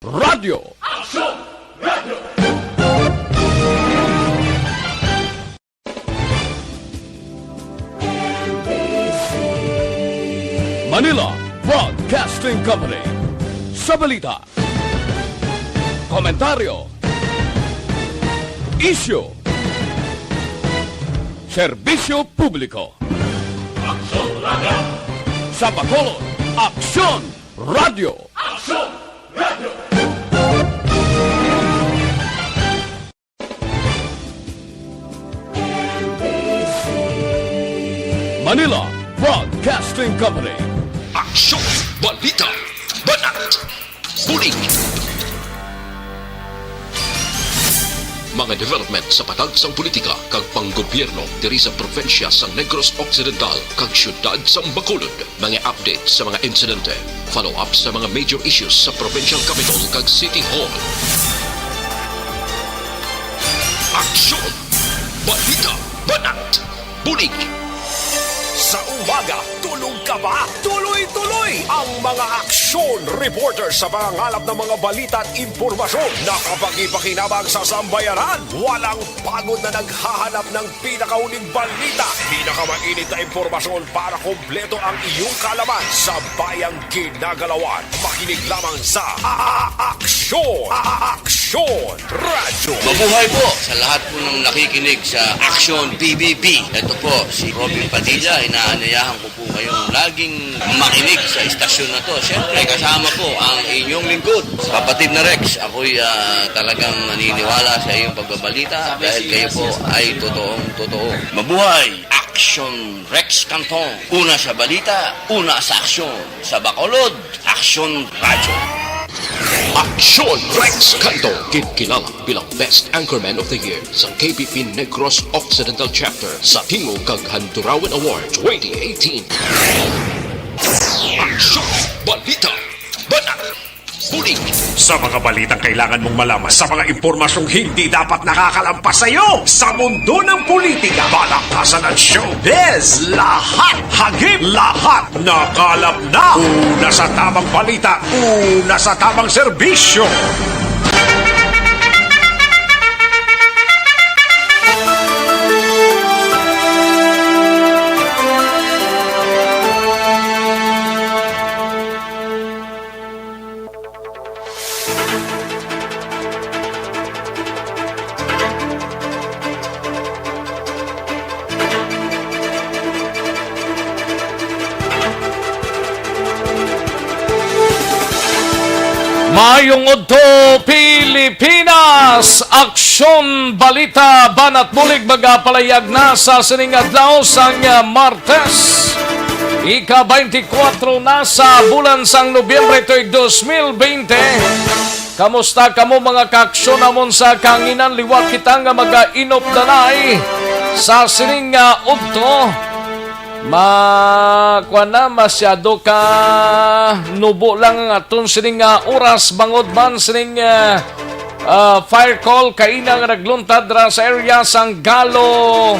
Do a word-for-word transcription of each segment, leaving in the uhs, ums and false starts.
Radyo. Aksyon! Radyo! Manila Broadcasting Company. Sa balita, komentaryo, isyu, serbisyo publiko. Aksyon Radyo! Sa Bacolod, Aksyon Radyo! Aksyon Radyo! Manila Broadcasting Company. Aksyon, balita, banat, bulig. Mga development sa patag sang politika kag panggobyerno diri sa probinsya sang Negros Occidental kag siyudad sang Bacolod. Mga update sa mga insidente, follow-up sa mga major issues sa provincial capitol kag city hall. Aksyon! Balita! Banat! Bulig! Sa umaga, tulog ka ba? Tuloy-tuloy ang mga aksyon reporter sa pangangalap ng mga balita at impormasyon na kapagi-pakinabang sa sambayanan. Walang pagod na naghahanap ng pinakahuling balita, pinakamainit na impormasyon para kompleto ang iyong kaalaman sa bayang ginagalawan. Makinig lamang sa A-, A-, Aksyon, A-, A-, Aksyon Radyo. Mabuhay po sa lahat po ng nakikinig sa Aksyon B B B. Ito po si Robin Padilla, inaanayahan ko po kayong laging makinig sa istasyon na to. Siyempre, kasama po ang inyong lingkod, kapatid na Rex. Ako'y, ah, talagang naniniwala sa iyong pagbabalita dahil kayo po ay totoong totoo. Mabuhay! Aksyon Rex Cantong. Una sa balita, una sa aksyon. Sa Bacolod, Aksyon Radyo. Aksyon Rex Cantong, kinkilala bilang Best Anchorman of the Year sa K P P Negros Occidental Chapter sa Tingog kag Handurawan Award twenty eighteen. Aksyon! Balita! Banat! Bulig! Sa mga balitang kailangan mong malaman, sa mga impormasyong hindi dapat nakakalampas sa iyo, sa mundo ng politika, palakasan at showbiz, lahat hagip, lahat nakalap na. Una sa tamang balita, una sa tamang serbisyo. Maayong udto, Pilipinas! Aksyon, balita, banat bulig magapalayag na sa sining adlaw sang, ah, Martes, ika twenty-four na sa bulan sang Nobyembre tuig dos mil bente. Kamusta kamo, mga kaaksyon namon sa kahanginan? Liwat kita nga magainopdanay sa sining, ah, udto. Ma-, kuwan na, masyado ka nubo lang ang aton sining nga oras, bangod man sining, ah, ah, fire call kaina nga nagluntad ra sa area sang Galo,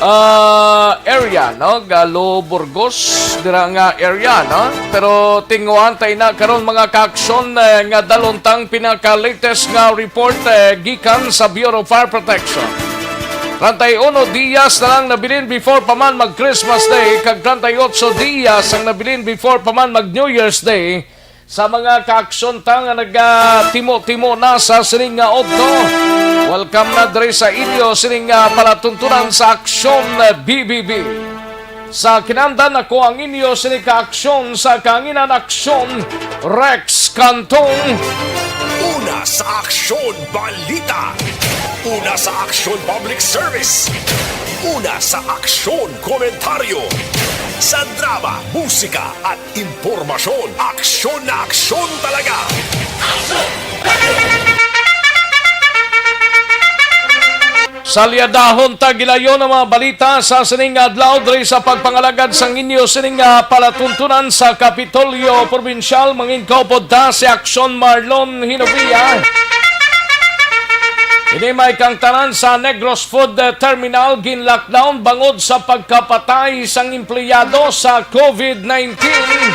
ah, area, no? Galo Burgos, dira nga area, no? Pero tinguhaan ta ina karon, mga kaaksyon, eh, nga dalon tang pinaka-latest nga report, eh, gikan sa Bureau of Fire Protection. Treinta y uno dias na lang nabilin before pa man mag Christmas Day, kag treinta y ocho dias ang nabilin before pa man mag New Year's Day. Sa mga kaaksyon ta nga nagatimo-timo na sa sining nga udto, welcome na diri sa inyo sining nga palatuntunan sa Aksyon B B B. Sa kinahanglan, ako ang inyo sini ka aksyon sa kahanginan, aksyon, Rex Cantong. Una sa aksyon, balita. Una sa aksyon, public service. Una sa aksyon, komentaryo. Sa drama, musika, at impormasyon, aksyon na aksyon talaga. Salyadahon ta gilayon ang mga balita sa sining nga adlaw diri sa pagpangalagad sang inyo sining nga palatuntunan sa Kapitolyo Probinsyal. Mangin kaupod ta si Aksyon Marlon Hinovia. Ini may kangtanan sa Negros Food Terminal, gin-lockdown bangod sa pagkapatay sang empleyado sa COVID nineteen.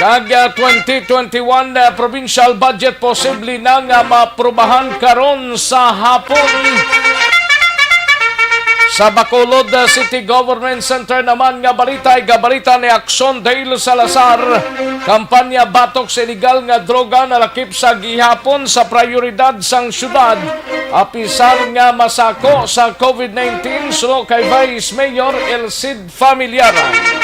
Kag, ah, twenty twenty-one, ah, provincial budget posible na nga maaprubahan karon sa hapon. Sa Bacolod, ah, City Government Center naman nga balita, igabalita ni Action Dale Salazar. Kampanya batok sa iligal nga droga nalakip sa gihapon sa prioridad sang syudad, apisar nga masako sa covid nineteen, suno kay Vice Mayor El Cid Familiaran.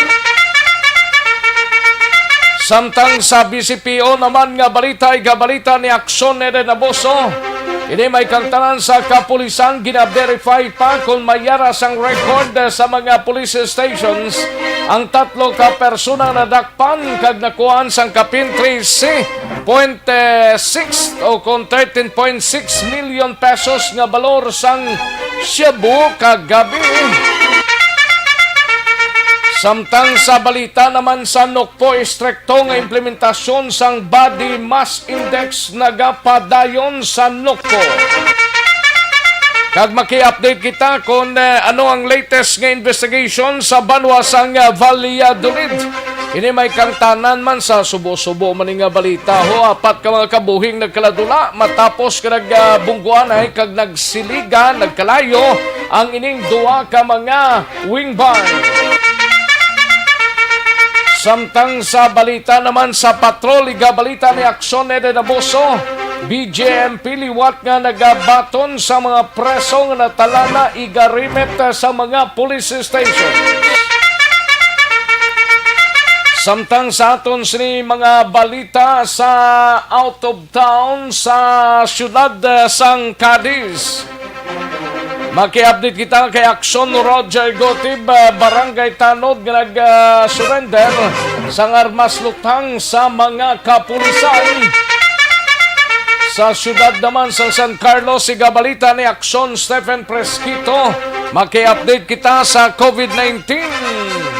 Samtang sa B C P O naman nga balita, igabalita ni Action Eden Abuso. Ini may kangtanan sa kapulisan, gina-verify pa kung may yara sang record sa mga police stations ang tatlo ka persona nadakpan kag nakuhaan sang kapin trese point six o kung thirteen point six million pesos nga balor sang shabu kagabi. Samtang sa balita naman sa Nokpo, istrikto nga implementasyon sang body mass index nagapadayon sa Nokpo. Kag maki-update kita kon, eh, ano ang latest nga investigation sa banwa sang, eh, Valladolid. Ini may kangtanan man sa subo-subo man ni nga balita, ho, apat ka mga kabuhing nagkaladula matapos ka nag, ah, bungguanay kag nagsiligan, nagkalayo ang ining duha ka mga wing bar. Samtang sa balita naman sa patrol, igabalita ni Action Eden Abuso, B J M P liwat nga nagabaton sa mga preso nga natalana, igarimit sa mga police station. Samtang sa aton sini mga balita sa out of town sa siyudad, eh, sang Cadiz. Maki-update kita kay Action Roger Gotib, ah, Barangay Tanod nga nag, ah, surrender sang armas lutang sa mga kapulisan. Sa siyudad naman sa San Carlos, igabalita ni Action Stephen Fresquito. Maki-update kita sa covid nineteen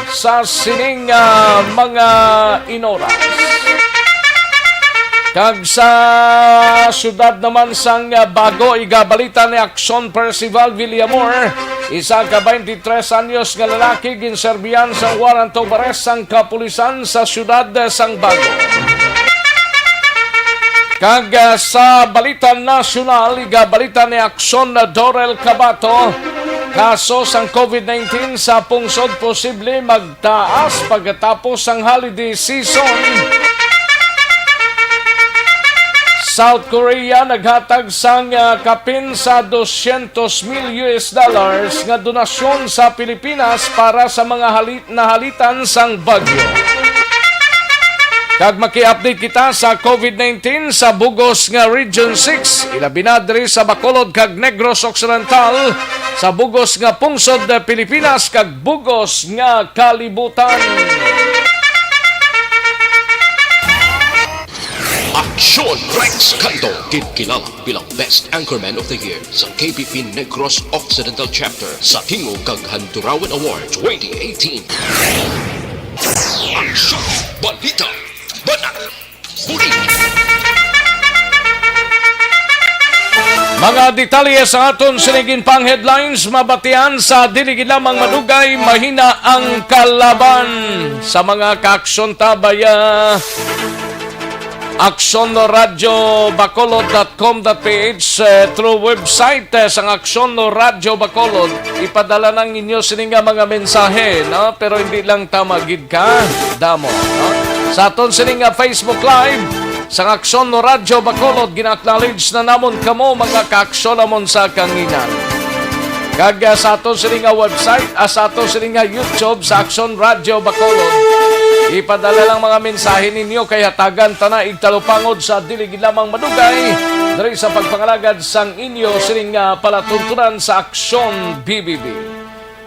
sa sining, ah, mga inoras. Kag sa siyudad naman sang Bago, igabalita ni Action Percival Villamor, isa ka twenty-three anyos nga lalaki ginserbihan sang warrant of arrest sang kapulisan sa siyudad sang Bago. Kag, ah, sa balita nasyonal, igabalita ni Action Dorel Cabato, kaso sang covid nineteen sa pungsod posible mag taas pagkatapos sang holiday season. South Korea naghatag sang, ah, kapin sa dosyentos mil U S dollars nga donasyon sa Pilipinas para sa mga hali-, nahalitan sang bagyo. Kag maki-update kita sa covid nineteen sa bugos nga Region six, ilabi na diri sa Bacolod kag Negros Occidental, sa bugos nga pungsod, Pilipinas, kag bugos nga kalibutan. Aksyon Rex Canto, ginkilala bilang Best Anchorman of the Year sa K P P Negros Occidental Chapter sa Tingog kag Handurawan Award twenty eighteen. Aksyon! Balita! Balik! Mga detalye sa aton sining ginpang headlines mabatian sa dili gid lamang madugay, mahina ang kalaban sa mga kaaksyon ta via Aksyon Radyo Bacolod dot com dot P H, eh, through website, eh, sang Aksyon Radyo Bacolod. Ipadala nang inyo sini nga mga mensahe, no? Pero hindi lang tama gid ka damo, no? Sa aton sini nga Facebook Live, sang Aksyon Radyo Bacolod, gina-acknowledge na namon kamo, mga kaaksyon namon sa kanginan. Kag, ah, sa aton sini nga website, ah, sa aton sini nga YouTube sa Aksyon Radyo Bacolod, ipadala lang mga mensahe ninyo kay hatagan ta na igtalupangod sa dili gid lamang madugay diri sa pagpangalagad sang inyo sini nga palatuntunan sa Aksyon B B B.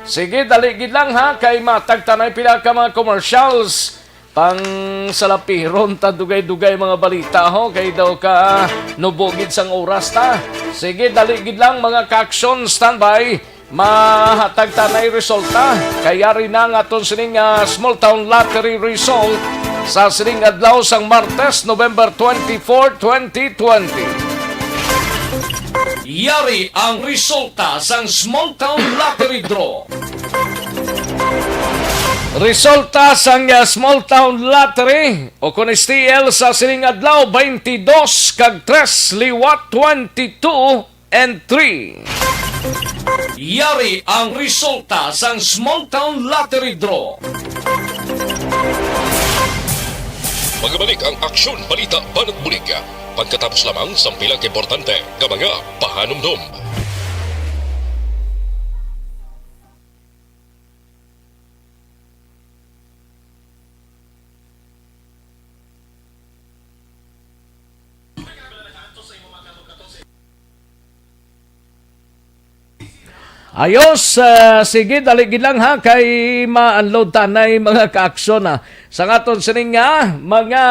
Sige, dali gid lang ha, kay matag ta nay pila ka mga commercials. Pangsalapiron ta dugay-dugay mga balita, ho, kay daw ka nubo gid sang oras ta. Sige, dali gid lang mga kaaksyon, standby. Mahatag ta nay resulta. Kay yari na ang aton sining, ah, Small Town Lottery result sa sining adlaw sang Martes, November twenty-four, twenty twenty. Yari ang resulta sang Small Town Lottery Draw. Resulta sang, ah, Small Town Lottery o kon S T L sa sining adlaw, twenty-two kag tres liwat, twenty-two and three. Yari ang resulta sang Small Town Lottery Draw. Magabalik ang aksyon, balita, banat bulig. Pagkatapos lamang sang pila ka importante nga mga pahanumdom. Ayos, ah, sige, dali gid lang ha, kay ma-unload tanay mga kaaksyon, ah, sa aton sining nga mga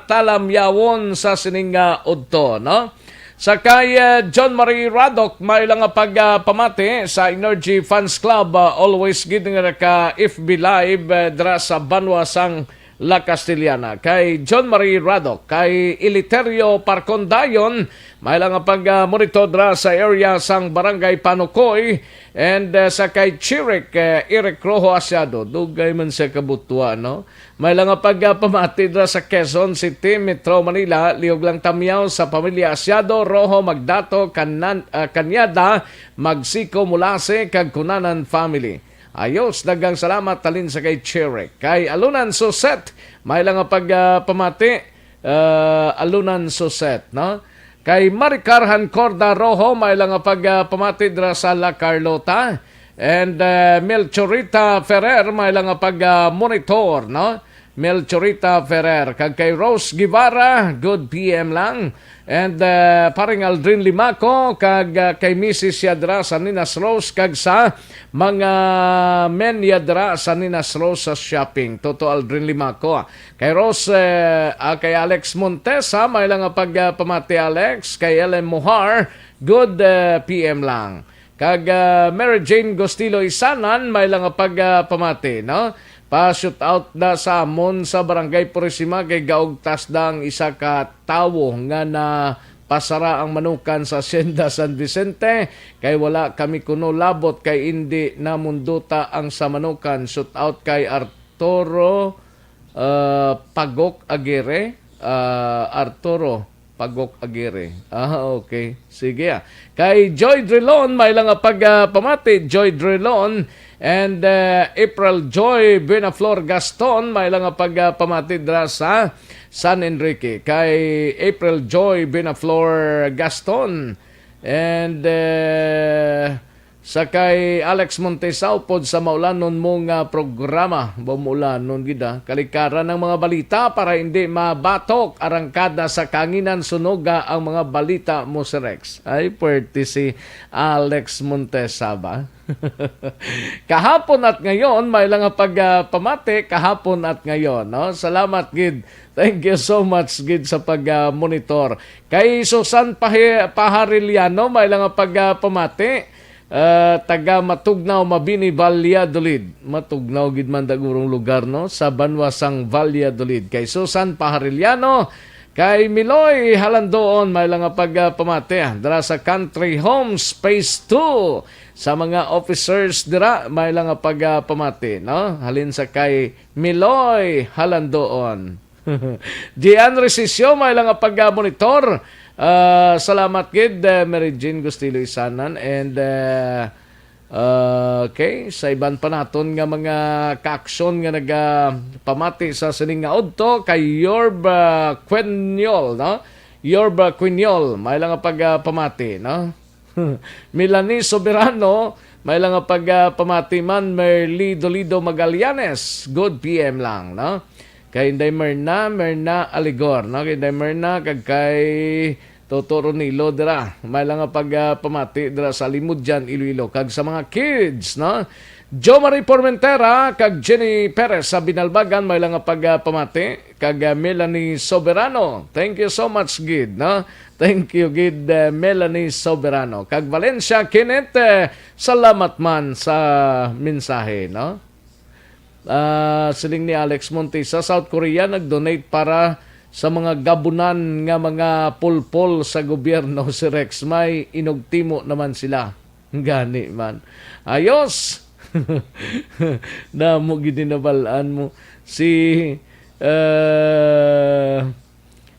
talamyawon sa sining nga udto, no? Sa kay, ah, John Marie Radok, may lang nga pagpamati sa Energy Fans Club, ah, always gid nga naka F B Live, ah, dira sa banwa sang La Castellana. Kay John Marie Radok, kay Eliterio Parcondayon, may lang nga pag, ah, monitor dira sa area sang Barangay Panukoy, and, ah, sa kay Chiric, eh, Eric Rojo Asiado, dugay man siya kabutwa, no? May lang nga pag, ah, pamati dira sa Quezon City, Metro Manila, liog lang tamyaw sa pamilya Asiado, Rojo, Magdato, Kanan-, ah, Kanyada, Magsiko, Mulase, kag Cunanan family. Ayos, daghang salamat halin sa kay Chiric. Kay Alunan Suset, may lang nga pag, ah, pamati, ah, Alunan Suset, no? Kay Maricar Hancorda Rojo, may lang nga pag, ah, pamati dira sa La Carlota. And, ah, Melchorita Ferrer, may lang nga pag, ah, monitor, no? Melchorita Ferrer. Kag kay Rose Guevara, good P M lang. And, ah, paring Aldrin Limaco, kag, ah, kay Missus Yadra sa Ninas Rose, kag sa mga men Yadra sa Ninas Rose sa shopping. Toto Aldrin Limaco, ah. Kay Rose, eh, ah, kay Alex Montesa, may lang nga pag, ah, pamati, Alex. Kay L M Mohar, good, eh, P M lang. Kag, ah, Mary Jane Gostilo Isanan, may lang nga pag, ah, pamati, no? Pa-shoot out na sa amon sa Barangay Purisima kay gaugtas na ang isa ka tawo nga napasara ang manukan sa Hacienda San Vicente, kay wala kami kuno labot kay indi na munduta ang sa manukan. Shoot out kay Arturo, ah, Pagok Aguirre, ah, Arturo Pagok Aguirre. Ah, okay. Sige, ah. Kay Joy Drilon, may lang nga pag, ah, pamati. Joy Drilon and, ah, April Joy Buenaflor Gaston, may lang nga pag, ah, pamati dira sa San Enrique. Kay April Joy Buenaflor Gaston and, ah, sa kay Alex Montesa, upod sa maulanon mo nga programa. Ba, maulanon gid, ah. Kalikaran ang mga balita para hindi mabatok, arangkada sa kanginan, sunoga ang mga balita mo, si Rex. Ay, puwerte si Alex Montesa ba? Kahapon at ngayon, may lang nga pag, ah, pamati, kahapon at ngayon, no? Salamat gid. Thank you so much gid sa pag, ah, monitor. Kay Susan Pahi-, Pahariliano, may lang nga pag, ah, pamati. Ah, taga Matugnaw, Mabini, Valladolid. Matugnaw gid man dagurong lugar, no? Sa banwa sang Valladolid. Kay Susan Pahariliano, kay Miloy Halandoon, may lang nga pag, ah, pamati, ah, dira sa Country Homes Phase two. Sa mga officers dira, may lang nga pag, ah, pamati, no? Halin sa kay Miloy Halandoon. Gian Resisio, may lang nga pag, ah, monitor. Ah, salamat gid, eh, Mary Jean Gustilo Isanan. And, eh, ah, okay, sa iban pa naton nga mga kaaksyon nga nagapamati sa sining nga udto, kay Yorb, ah, Quiñol, no? Yorb, ah, Quiñol, may lang nga pag, ah, pamati, no? Melanie Soberano, may lang nga pag, ah, pamati man, Merly Dolido Magallanes, good P M lang, no? Kay Inday Merna, Merna Aligor, no? Kay Inday Merna, kag kay Toto Ronilo dira. May lang nga pag, ah, pamati dira sa Limudyan, Iloilo. Kag sa mga kids, no? Jo Marie Formentera, kag Jenny Perez sa Binalbagan, may lang nga pag, ah, pamati. Kag, ah, Melanie Soberano. Thank you so much, gid, no? Thank you, gid, ah, Melanie Soberano. Kag Valencia Kenneth, eh, salamat man sa mensahe, no? Ah, siling ni Alex Monte, sa South Korea, nag-donate para sa mga gabunan nga mga pulpol sa gobyerno si Rex. May inugtimo naman sila. Gani man. Ayos! Damo gid ni nabal-an mo. Si, eh,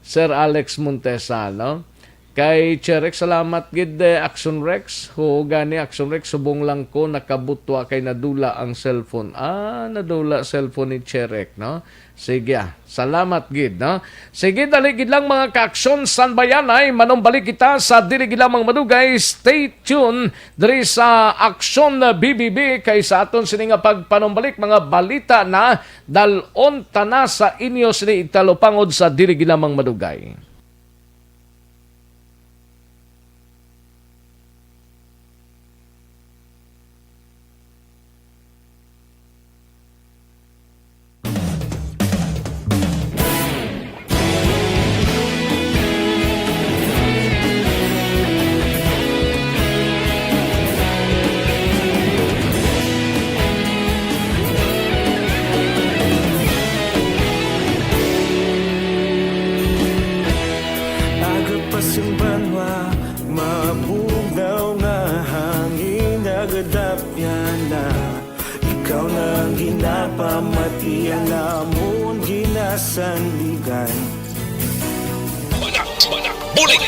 Sir Alex Montesa, no? Kay Cherek, salamat gid, eh, Action Rex. Oo, gani, Action Rex, subong lang ko nakabutwa kay nadula ang cellphone. Ah, nadula cellphone ni Cherek, no? Sige, ah. Salamat gid, no? Sige, dali gid lang, mga ka-aksyon, sanbayanay. Manumbalik kita sa dili gid lamang madugay. Stay tuned diri sa Aksyon B B B, kay sa aton sini nga pagpanumbalik, mga balita na dal-on ta na sa inyo sini italupangod sa dili gid lamang madugay. Agap pa sing banwa, mabugnaw nga hangin, nagadapyan na. Ikaw na ang ginapamati, ang amon ginasandigan. Banak, banak, bulig!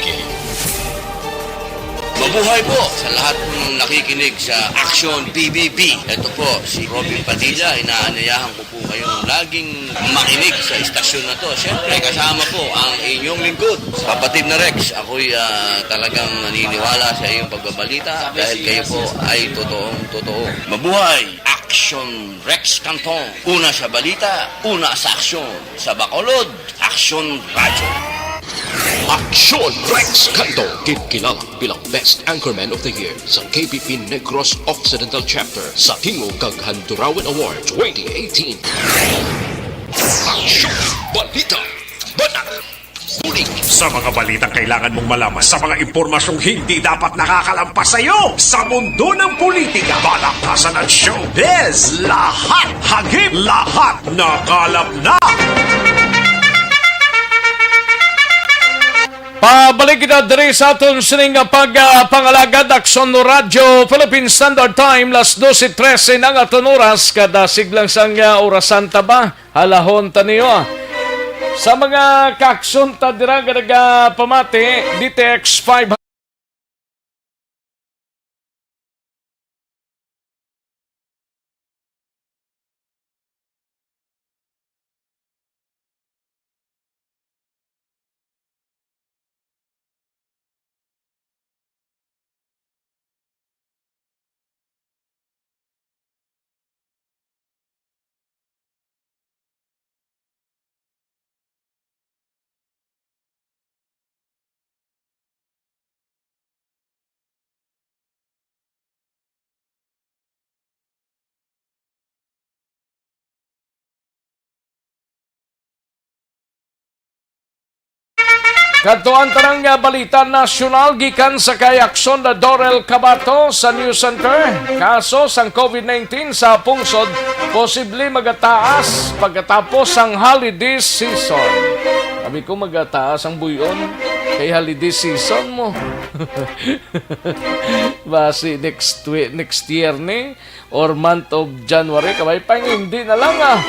Mabuhay po sa lahat po ng nakikinig sa Action B B B. Ito po si Robin Padilla. Inaanyayahan ko po kayong laging makinig sa istasyon na to. Siyempre, kasama po ang inyong lingkod, kapatid na Rex. Ako'y, ah, talagang naniniwala sa iyong pagbabalita dahil kayo po ay totoong totoo. Mabuhay! Action Rex Canton. Una sa balita, una sa aksyon. Sa Bacolod, Aksyon Radyo. Aksyon Rex Canton, ginkilala bilang Best Anchorman of the Year sa K B P Negros Occidental Chapter sa Tingog kag Handurawan Award twenty eighteen. Aksyon Balita. Banak. Bulig. Sa mga balitang kailangan mong malaman, sa mga impormasyong hindi dapat nakakalampas sa iyo, sa mundo ng politika, balakasan at showbiz, lahat hagip, lahat nakalap na. Pabalik kita diri sa aton sining nga pag, ah, pangalagad, Aksyon Radyo Philippine Standard Time, las doce trese na ang aton oras. Kada siglang sang, ah, orasan ta ba? Halahon ta niyo, ah. Sa mga kaaksyon ta dira nga nagapamati, D T X five. Kadto ang tanang nga balita nasyonal gikan sa kay Aksyon na Dorel Cabato sa News Center. Kaso sang covid nineteen sa pungsod posible magataas pagkatapos sang holiday season. Sabi ko, magataas ang buyon kay holiday season mo. Basi next week, next year ni, or month of January, kabay pa, hindi na lang, ah.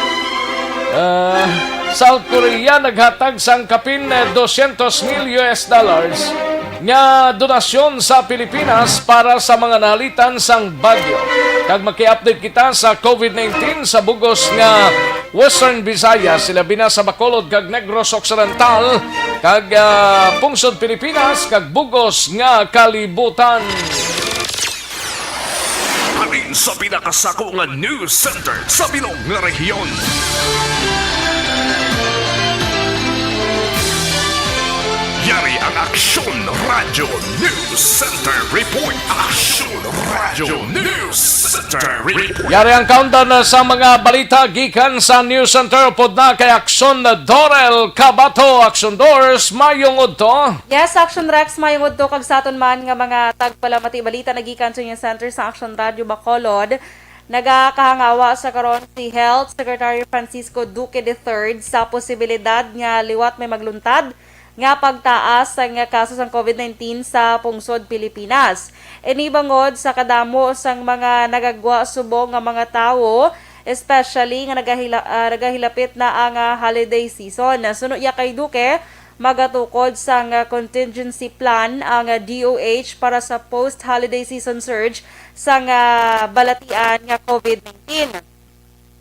Ah, South Korea naghatag sang kapin, eh, dosyentos mil U S dollars nga donasyon sa Pilipinas para sa mga nahalitan sang bagyo. Kag maki-update kita sa covid nineteen sa bugos nga Western Visayas, sila bina sa Bacolod kag Negros Occidental, kag, ah, pungsod Pilipinas, kag bugos nga kalibutan. Halin sa pinakasako nga news center sa bilog nga rehiyon. Yari ang Aksyon Radyo News Center Report. Aksyon Radyo News Center Report. Yari ang countdown na sa mga balita gikan sa News Center. Upod na kay Aksyon Dorel Cabato. Aksyon Dors, mayong udto. Yes, Action Rex, mayong udto kag sa aton man nga mga tagpalamati balita nagikan sa News Center sa Action Radio Bacolod. Nagakahangawa sa karon si Health Secretary Francisco Duque the third sa posibilidad nga liwat may magluntad nga pagtaas sang kaso sang covid nineteen sa pungsod Pilipinas. Ini bangod sa kadamo sang mga nagagwa subong nga mga tawo, especially nga nagahila-, ah, nagahilapit na ang, ah, holiday season. Suno iya kay Duque, magatukod sang, ah, contingency plan ang, ah, D O H para sa post-holiday season surge sang, ah, balatian nga covid nineteen.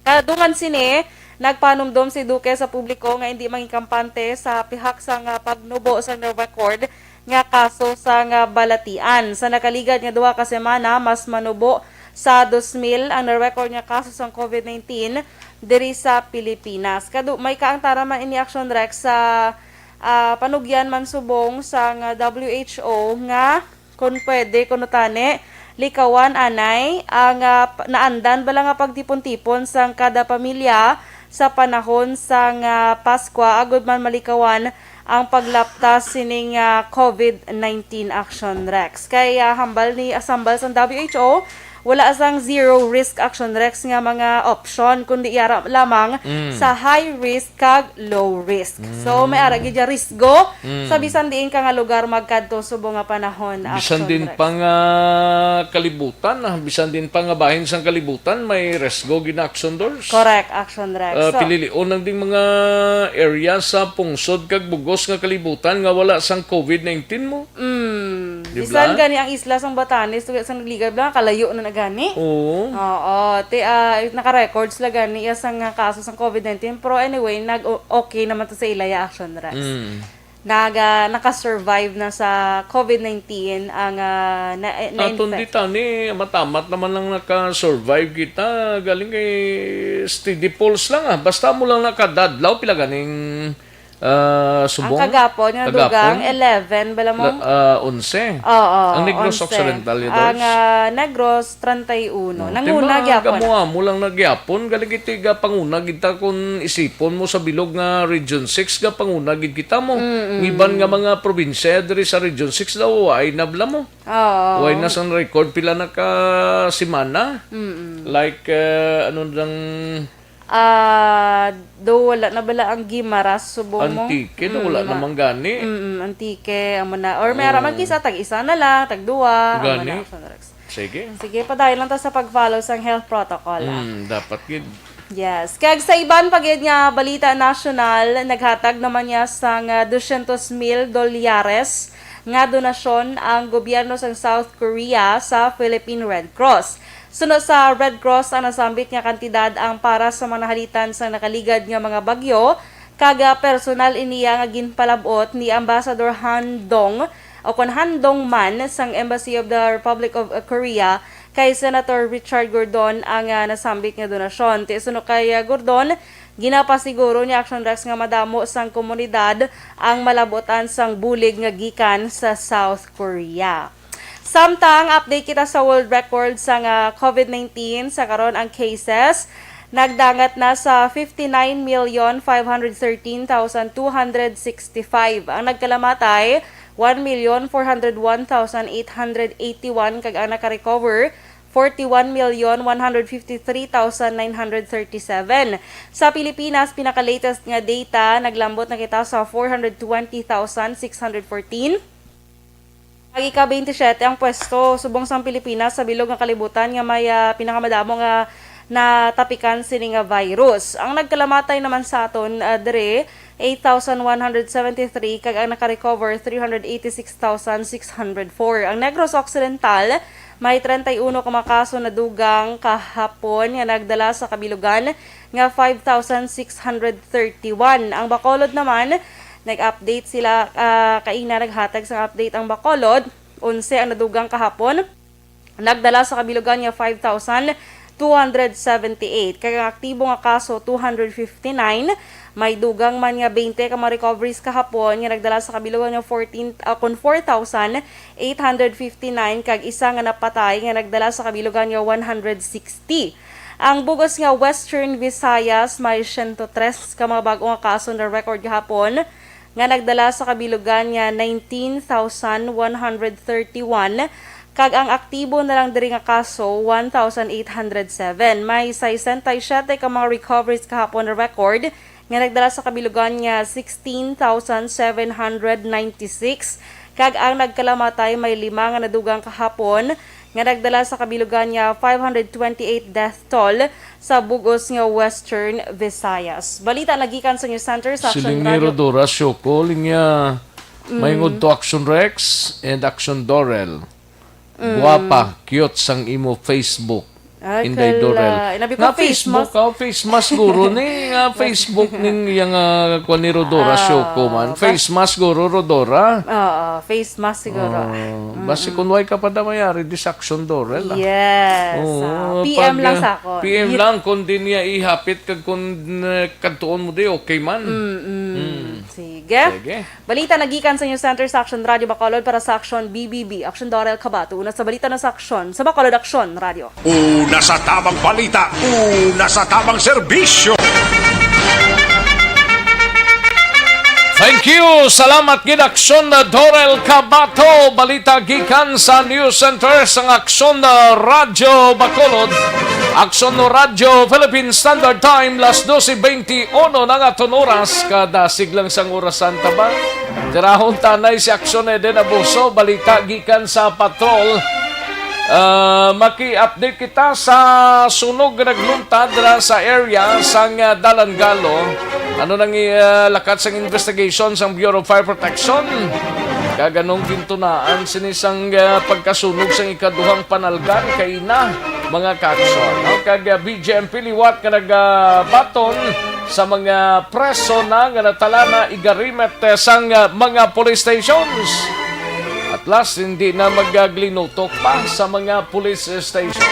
Kadungan sini, nagpanumdom si Duque sa publiko nga indi mangikampante sa pihak sang, ah, pagnubo sang na-record nga kaso sang, ah, balatian. Sa nakaligad nga duha ka semana, mas manubo sa dos mil ang na-record nga kaso sang covid nineteen diri sa Pilipinas. Kadu-, may kaangtaran man ini, Action Rex, sa, ah, panugyan man subong sang W H O nga, kung pwede, kuno tani, likawan anay ang, ah, p-, naandan bala nga pagtipon-tipon sang kada pamilya sa panahon sang, ah, Paskwa, agud man malikawan ang paglaptas sining, ah, covid nineteen, Action Rex. Kay, ah, hambal ni, ah, hambal sang W H O, wala sang zero risk, Action Rex, nga mga option, kundi yara lamang Mm. sa high risk kag low risk. So, Mm. may ara gid dya risgo Mm. sa bisan diin ka nga lugar magkadto subong nga panahon, Bisan Action din Rex. pa nga kalibutan, ah, bisan din pa nga bahin sang kalibutan, may risgo gid na, Action Doors. Correct, Action Rex. Ah, So, pililion lang ding mga area sa pungsod kag bugos nga kalibutan nga wala sang covid nineteen mo. Mm. Di Bisan ba? gani ang isla sang Batanes, tuga sang nagligad lang, kalayo na na gani. Oo. Oo. Ti, ah, naka-record sila gani iya sang, ah, kaso sang covid nineteen. Pero anyway, nag-, o-, okay naman to sa ila ya, Action Rex. Mm. Naga-, naka-survive na sa covid nineteen ang, ah, na, eh, Aton na-infect. di tani, matamat naman lang naka-survive kita. Galing kay steady pulse lang, ah. Basta mo lang nakadadlaw, pila ganing, ah, Ang subong? kagapon, nga Kagapon? dugang, eleven, bala mo? La-, ah, onse. Oo, Ang Negros onse. Occidental, Ang, Dors? ah, Negros, treinta y uno. No, Nanguna timan, gyapon. Kamo amo lang na gyapon, galing iti gapanguna gid ta kun isipon mo sa bilog nga Region six, gapanguna gid kita mo. Mm-mm. Ang iban nga mga probinsya diri sa Region six daw, ay nabla mo. Oo. Way na sang record, pila na ka semana? Mm-mm. Like, ah, ano nang Ah, do wala na bala ang Guimaras, subong mo? Antique, do wala Mm, na man gani. Mm, Antique, amo na. Or may ara man Oo. kisa, tag-isa na lang, tag-duwa, amo Gani. na, Action Rex. Sige. Sige, padayon lang ta sa pag-follow sang health protocol, ah. Mm, dapat gid. Yes. Kag sa iban pa gid nga balita nasyonal, naghatag naman niya sang, ah, dosyentos mil dolyares nga donasyon ang gobyerno sang South Korea sa Philippine Red Cross. Suno sa Red Cross, ang nasambit nga kantidad ang para sa mga nahalitan sang nakaligad nga mga bagyo, kag, ah, personal iniya nga ginpalab-ot ni Ambassador Han Dong, o kon Han Dong man, sang Embassy of the Republic of, uh, Korea, kay Senator Richard Gordon ang, ah, nasambit nga donasyon. Ti suno kay, ah, Gordon, ginapasiguro ni Action Rex nga madamo sang komunidad ang malab-otan sang bulig nga gikan sa South Korea. Samtang update kita sa world record sang, ah, covid nineteen, sa karon ang cases nagdangat na sa fifty-nine million five hundred thirteen thousand two hundred sixty-five. Ang nagkalamatay, one million four hundred one thousand eight hundred eighty-one, kag ang nakarecover, forty-one million one hundred fifty-three thousand nine hundred thirty-seven. Sa Pilipinas, pinaka-latest nga data, naglambot na kita sa four hundred twenty thousand six hundred fourteen. Ag ika-twenty-seven ang pwesto subong sang Pilipinas sa bilog nga kalibutan nga may, ah, pinakamadamo nga natapikan sini nga virus. Ang nagkalamatay naman sa aton, ah, diri, eight thousand one hundred seventy-three, kag ang nakarecover, three hundred eighty-six thousand six hundred four. Ang Negros Occidental, may treinta y uno ka mga kaso nadugang kahapon nga nagdala sa kabilugan nga five thousand six hundred thirty-one. Ang Bacolod naman, nag-update sila, ah, kaina naghatag sang update ang Bacolod. Onse ang nadugang kahapon. Nagdala sa kabilugan nga five thousand two hundred seventy-eight. Kag ang aktibo nga kaso, two hundred fifty-nine. May dugang man nga twenty ka mga recoveries kahapon nga nagdala sa kabilugan nga fourteen, ah, kon four thousand eight hundred fifty-nine, kag isa nga napatay nga nagdala sa kabilugan nga one hundred sixty. Ang bugos nga Western Visayas may siyento tres ka mga bag-o nga kaso na record gahapon, nga nagdala sa kabilugan nga nineteen thousand one hundred thirty-one, kag ang aktibo na lang diri nga kaso, one thousand eight hundred seven. May sesenta y siyete ka mga recoveries kahapon na record, nga nagdala sa kabilugan nga sixteen thousand seven hundred ninety-six, kag ang nagkalamatay may lima nga nadugang kahapon, nga nagdala sa kabilugan nga five hundred twenty-eight death toll sa bug-os nga Western Visayas. Balita nagikan sa News Center sa Action Siling ni Radio. Rodora Sioko, linya, Mm. Maingod to Action Rex and Action Dorel. Mm. Guwapa, cute sang imo Facebook. Ay, Inday kala. Dorel. Inabi ko Nga face Facebook, mask. Oh, face mask guro ni, nga Facebook ning yang, ah, kwan ni Rodora Ah, Sioko man. bas- Face mask guro, Rodora. Oo, face mask siguro. Oh, Mm-mm. Basi kung way ka pa daw mayari, di sa Action Dorel, ah. Yes. Oo, Ah, P M pag, lang ah, sa ako. P M Yun. lang kung di niya ihapit kag kung, eh, kadtuon mo di, okay man. Mm-mm. Mm. Sige. Sige. Balita nagikan sa News Center sa Action Radio Bacolod para sa Action B B B. Action Dorel Cabato. Una sa balita na sa Action. Sa Bacolod Action Radio. Una sa tamang balita, una sa tamang serbisyo. Thank you. Salamat gid, Action Dorel Cabato. Balita gikan sa News Center sang Action Radio Bacolod. Action Radio Philippine Standard Time, las doce veintiuno na nga aton oras. Kadasig lang sang orasan ta ba? Tirahon tanay si Action Eden Abuso. Balita gikan sa patrol. Ah, maki-update kita sa sunog nga nagluntad dira sa area sang, ah, Dalangalo. Ano nang, ah, lakat sang investigation sang Bureau of Fire Protection? Kag anong gintunaan sini sang, ah, pagkasunog sang ikaduhang panalgan kaina, mga ka-action, no? Kag, ah, B J M P liwat nga nagabaton sa mga preso na nga natala na igarimet, eh, sang, ah, mga police stations. At last, hindi na magaglinutok pa sa mga police station.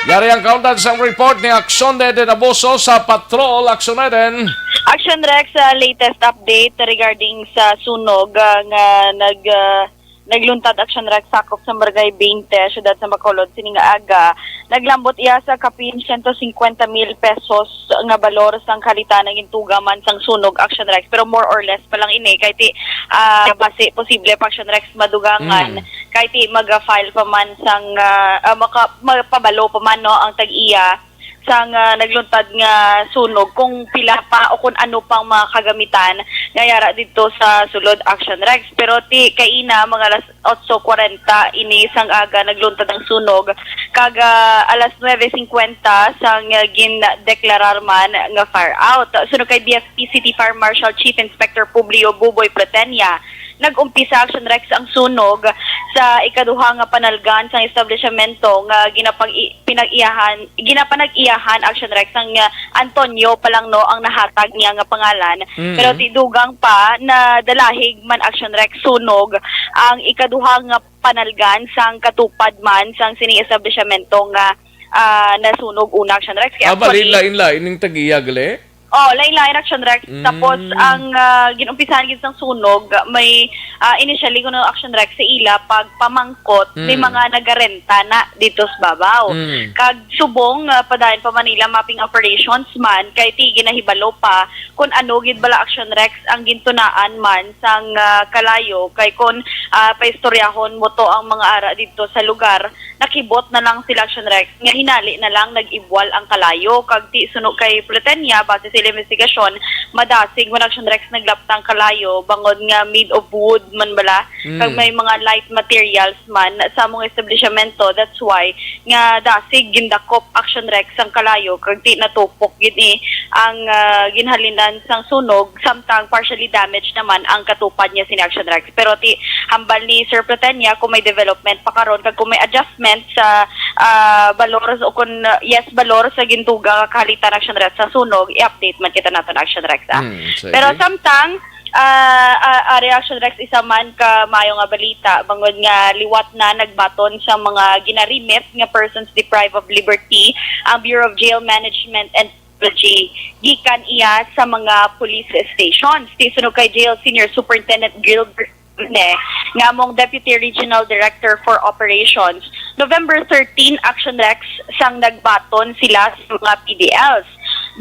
Yari ang kaundan sang report ni Action Eden Abuso sa Patrol. Action Eden. Action Rex, sa latest update regarding sa sunog, ah, nga nag, ah, nagluntad, Action Rex, sakop sa Barangay twenty, siyudad sa Bacolod, sini nga aga. Naglambot iya sa kapin siyento singkwenta mil pesos nga balor sang kahalitan ang gintuga man sang sunog, Action Rex, pero more or less pa lang ini kay ti, ah, basi posible pa, Action Rex, madugangan. Mm. Kay ti maga-file pa man sang, ah, ah, maka-, mapabalo pa man, no, ang tag-iya sang, ah, nagluntad nga sunog kung pila pa o kung ano pang mga kagamitan nga yara didto sa sulod, Action Rex. Pero ti kaina, mga alas otso kwarenta ini sang aga, nagluntad ang sunog, kag, ah, alas nuebe singkwenta sang, ah, gindeklarar man nga fire out. Suno kay B F P City Fire Marshal Chief Inspector Publio Buboy Platenia, nag-umpisa, Action Rex, ang sunog sa ikaduha nga panalgan sang establishmento nga ginapag-, pinag-iyahan, ginapanag-iyahan, Action Rex, sang, ah, Antonio pa lang, no, ang nahatag niya nga pangalan. Mm. Pero ti dugang pa, nadalahig man, Action Rex, sunog ang ikaduha nga panalgan sang katupad man sang sining establishmento nga, ah, nasunog una, Action Rex. Kay Ah, bali, actually, lain-lain ning tag-iya, gali? Oh, lain-lain, Action Rex. Mm. Tapos, ang, ah, ginumpisahan gid sang sunog, may, ah, initially kuno, Action Rex, sa ila pagpamangkot ni Mm. mga nagarenta na dito sa babaw. Mm. Kag subong, ah, padayon pa man nila mapping operations man, kay ti ginahibalo pa kung ano gid bala, Action Rex, ang gintunaan man sang, ah, kalayo, kay kung, ah, paistoryahon mo to ang mga ara dito sa lugar, nakibot na lang sila, Action Rex, nga hinali na lang nag-ibwal ang kalayo. Kag ti suno kay Platenia, base sa ilang investigasyon, madasig man, Action Rex, naglaptang kalayo bangod nga made of wood man bala, kag Mm. may mga light materials man sa among establishmento. That's why nga dasig gindakop, Action Rex, ang kalayo, kag ti natupok gid ni ang, ah, ginhalinan sang sunog, samtang partially damaged naman ang katupad niya sini, Action Rex. Pero ti hambal ni Sir Platenia, kung may development pa karon kag kung may adjustment sa, ah, balor o kung, ah, yes, balor sa gintuga nga kahalitan, Action Rex, sa sunog, i-update man kita naton, Action Rex, ah. Hmm, sige. Pero samtang, ah, ah, ah, Reaction Rex, isa man ka maayo nga balita, bangod nga liwat na nagbaton sa mga ginarimit nga persons deprived of liberty ang Bureau of Jail Management and Technology gikan iya sa mga police stations. Ti suno kay Jail Senior Superintendent Gilbert Lune, nga among Deputy Regional Director for Operations, November thirteen, Action Rex, sang nagbaton sila sa mga P D Ls.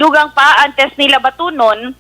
Dugang pa, antes nila batunon,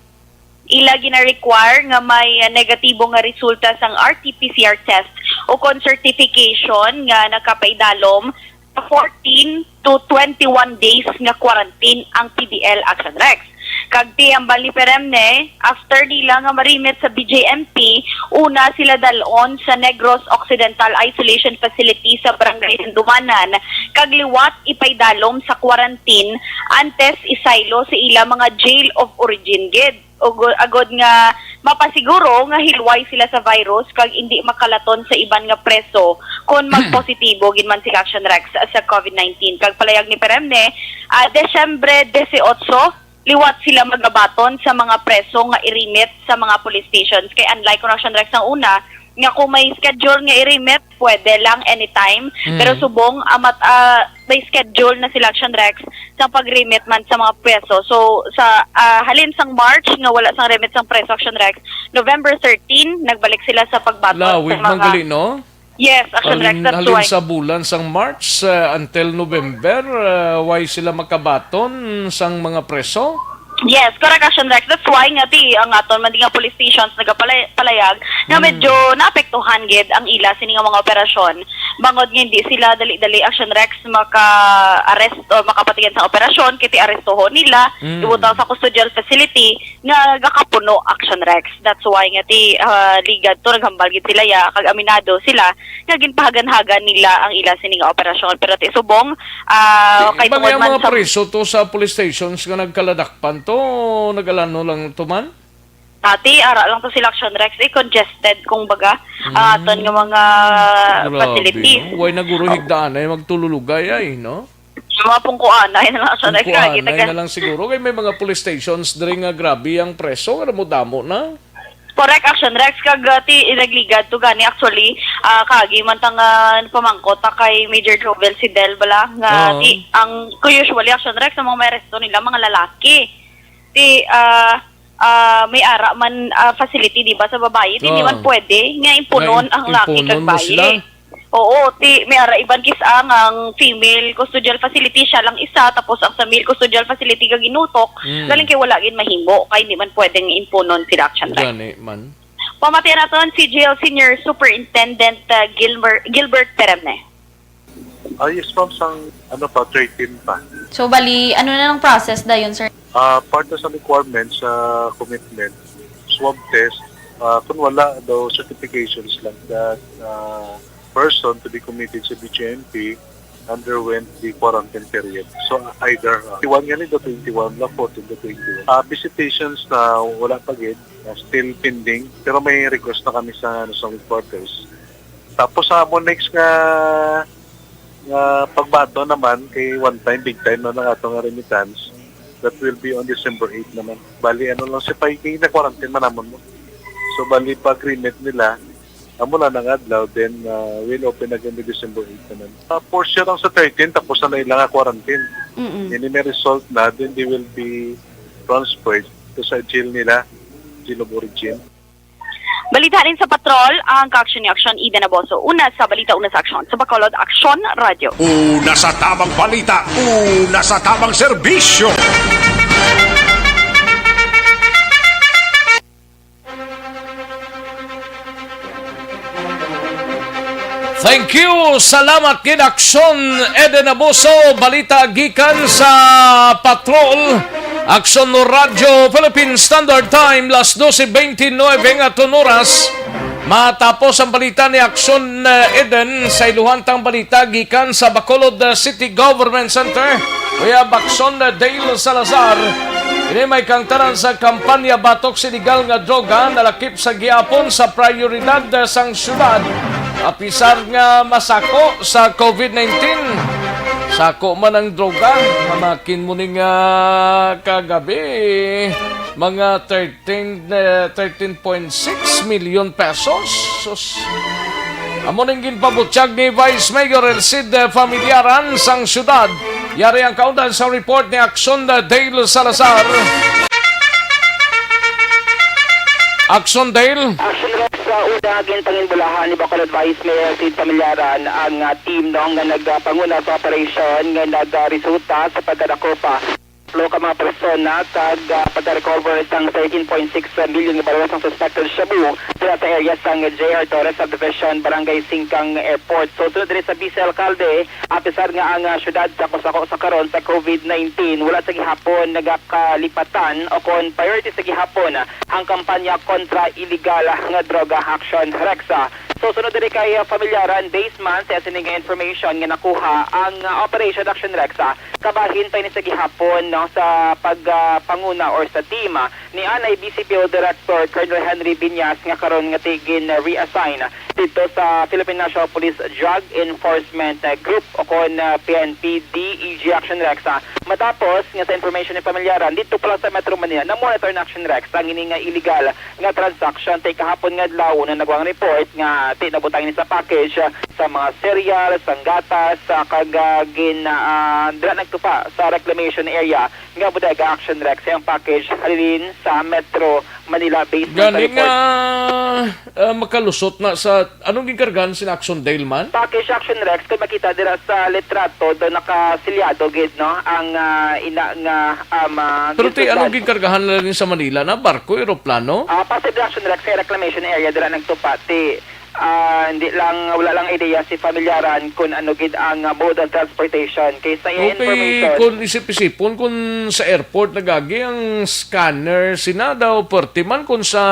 ila gina-require nga may negatibo nga resulta sang R T P C R test o kon certification nga nakapaidalom sa fourteen to twenty-one days nga quarantine ang P D L, Action Rex. Kag ti hambal ni Peremne, after nila nga ma-remit sa B J M P, una sila dalon sa Negros Occidental Isolation Facility sa Barangay Sandumanan, kag liwat ipaidalom sa quarantine antes isaylo sa ila mga jail of origin gid. Ugo-, agod nga mapasiguro nga hilway sila sa virus kag indi makalaton sa iban nga preso kon magpositibo gid man sila, Action Rex, sa COVID nineteen. Kag palayag ni Peremne, ah, Desyembre dieciocho, liwat sila magabaton sa mga preso nga i-remit sa mga police stations. Kay unlike kon, Action Rex, ang una, nga kung may schedule nga i-remit, pwede lang anytime. Mm. Pero subong, amat, ah, may schedule na sila, Action Rex, sa pag-remit man sa mga preso. So, sa, ah, halin sang March, nga wala sang remit sang preso, Action Rex, November thirteen, nagbalik sila sa pagbaton sa Lawig man mga gali, no? Yes, Action Rex, Halin, that's halin why. Sa bulan sang March, uh, until November, uh, why sila makabaton sang mga preso? Yes, correct, Action Rex. That's why nga ti ang aton man di nga police stations nagapalayag nga Mm. medyo naapektuhan gid ang ila sini nga mga operasyon. Bangod nga hindi sila dali-dali, Action Rex, maka-arrest o makapatigan sa operasyon, kay ti arestohon nila, Mm. ibutang sa custodial facility, nga gakapuno, Action Rex. That's why nga ti, ah, ligad to, naghambal gid sila ya, kag aminado sila nga ginpahaganhagan nila ang ila sini nga operasyon. Pero ti subong, ah, Di, kay iba tungod nga man mga sa preso to sa police stations nga nagkaladakpan to, nagalano lang to man? Dati, ara lang to sila, Action Rex, eh, congested, kung baga, ang Mm. aton nga mga Grabe, facilities. No? Way na guro Oh. higdaan ay magtululugay ay, no? Sa mga pungkuanay na lang, Action Rex, Pungkuanay kay kita ka- na lang siguro. Kay may mga police stations diri nga grabe ang preso, nga damo-damo na. Correct, Action Rex, kag, ah, ti, nagligad to gani, actually, ah, kaagi man ta nga pamangkot ta kay Major Jovel Sidel bala, nga Oo. ti, ang, kung usually, Action Rex, ang mga may aresto nila, mga lalaki. Ti, ah, ah, may ara man, ah, facility, di ba, sa babayi, ti, di Oo. man pwede nga impunon Nga im-, ang laki impunon kag mo bayi. Sila. Oo, ti, may ara iban kis-a nga ang female custodial facility siya lang isa, tapos ang sa male custodial facility nga ginutok, Mm. galing kay wala gid mahimo, kay hindi man pwedeng impunon sila, Action Rex. Gani man. Pamatian naton si Jail Senior Superintendent, uh, Gilmer-, Gilbert Peremne. Ah, yes, ma'am, sang, ano pa, thirteen pa. So, bali, ano na ang process dayon, sir? Ah, part na sa requirements sa commitment, swab test, ah, kung wala daw certifications lang that, ah, person to be committed sa B J M P underwent the quarantine period. So, either, ah, twenty-one nga ni, do twenty-one la, fourteen to twenty-one. Ah, visitations na wala pa gid, ah, still pending, pero may request na kami sa, ano, sa headquarters. Tapos sa amon next nga, nga pagbaton naman, kay one time, big time na ang ato nga remittance, that will be on December eight naman. Bali, ano lang, si Pai, kay na-quarantine man namon mo. So, bali, pag-remit nila, amo na nang adlaw, then, uh, we'll open again the December eight naman. Uh, for sure, ang sa thirteen, tapos na na ilang quarantine. Mm-mm. Ini may result na, then they will be transferred to sa jail nila, jail of origin. Balita din sa Patrol, ang kaaksyon ni Aksyon Eden Aboso. Una sa balita, una sa aksyon. Sa Bacolod, Aksyon Radio. Una sa tamang balita, una sa tamang serbisyo. Thank you. Salamat gid, Aksyon Eden Aboso. Balita gikan sa Patrol. Aksyon Radyo Philippine Standard Time, las doce veintinueve nga aton oras. Matapos ang balita ni Aksyon, eh, Eden, sa iluhan tang balita gikan sa Bacolod, eh, City Government Center. Kuya Bakson, eh, Dale Salazar. Ini may kangtanan sa kampanya batok sa iligal nga droga, nalakip sa gihapon sa prioridad, eh, sang syudad. Apisar nga masako sa COVID nineteen, sako man ang droga. Namakin mo ni nga kagabi, mga thirteen, eh, thirteen point six million pesos. Sus. Amo ning ginpabutyag ni Vice Mayor Elcid, eh, Familiaran sang syudad. Yari ang kaundan sa report ni Aksyon, eh, Dale Salazar. Aksyon, Dale. Aksyon, Rex, sa una, ginpanginbulahan ni Bacolod Vice Mayor Sid Familiaran ang, ah, team, no, nga nagpanguna sa operasyon nga nagresulta sa pagkadakup, ah, tulo ka mga persona kag, ah, pagka-recover sang thirteen point six million nga balor sang suspected shabu dira sa area sang J R Torres Subdivision, Barangay Singkang Airport. So, sunod diri sa Vice Alcalde, apisar nga ang, ah, syudad sa kusako sa karon sa COVID nineteen, wala sa gihapon nagakalipatan o kon priority sa gihapon ang kampanya kontra iligal nga droga, Action Rex. So, sunod diri kay, ah, Familyaran, based man sa sining nga information nga nakuha ang, ah, Operation Action Rex, ah, kabahin pa ini sa gihapon, no, sa pag, ah, panguna or sa team, ah, ni anay V C P O Director Colonel Henry Binyas nga karon nga ti-, gin-reassign dito sa Philippine National Police Drug Enforcement, ah, Group o kon, ah, P N P D E G Action Rex, ah, matapos nga sa information ni Familyaran dito pa lang sa Metro Manila, na-monitor na Action Rex ang ini nga illegal nga transaction. Tay kahapon nga adlaw, una nagwang report nga ti nabutang ini sa package, ah, sa mga cereal, sang gatas, sa kag, ah, gin, ah, dira nagtupa sa reclamation area nga bodega, Action Rex, ang package halin sa Metro Manila based sa Gani report. Nga, ah, makalusot na sa, anong ginkargahan sina Action Dale man? Package, Action Rex, kung makita dira sa litrato, do nakasilyado gid, no, ang, ah, ina nga, um, ah, Pero ti, ginsundan. Anong ginkargahan nila din sa Manila na barko, eroplano? Ah, posible, Action Rex, kay reclamation area dira nagtupa ti, ah, hindi lang, wala lang idea si Familyaran kung ano gid ang, ah, mode of transportation. Kay sa iya Okay, information, kung isip-isipon, kung sa airport nagagi ang scanner, sina daw, perti man kung sa,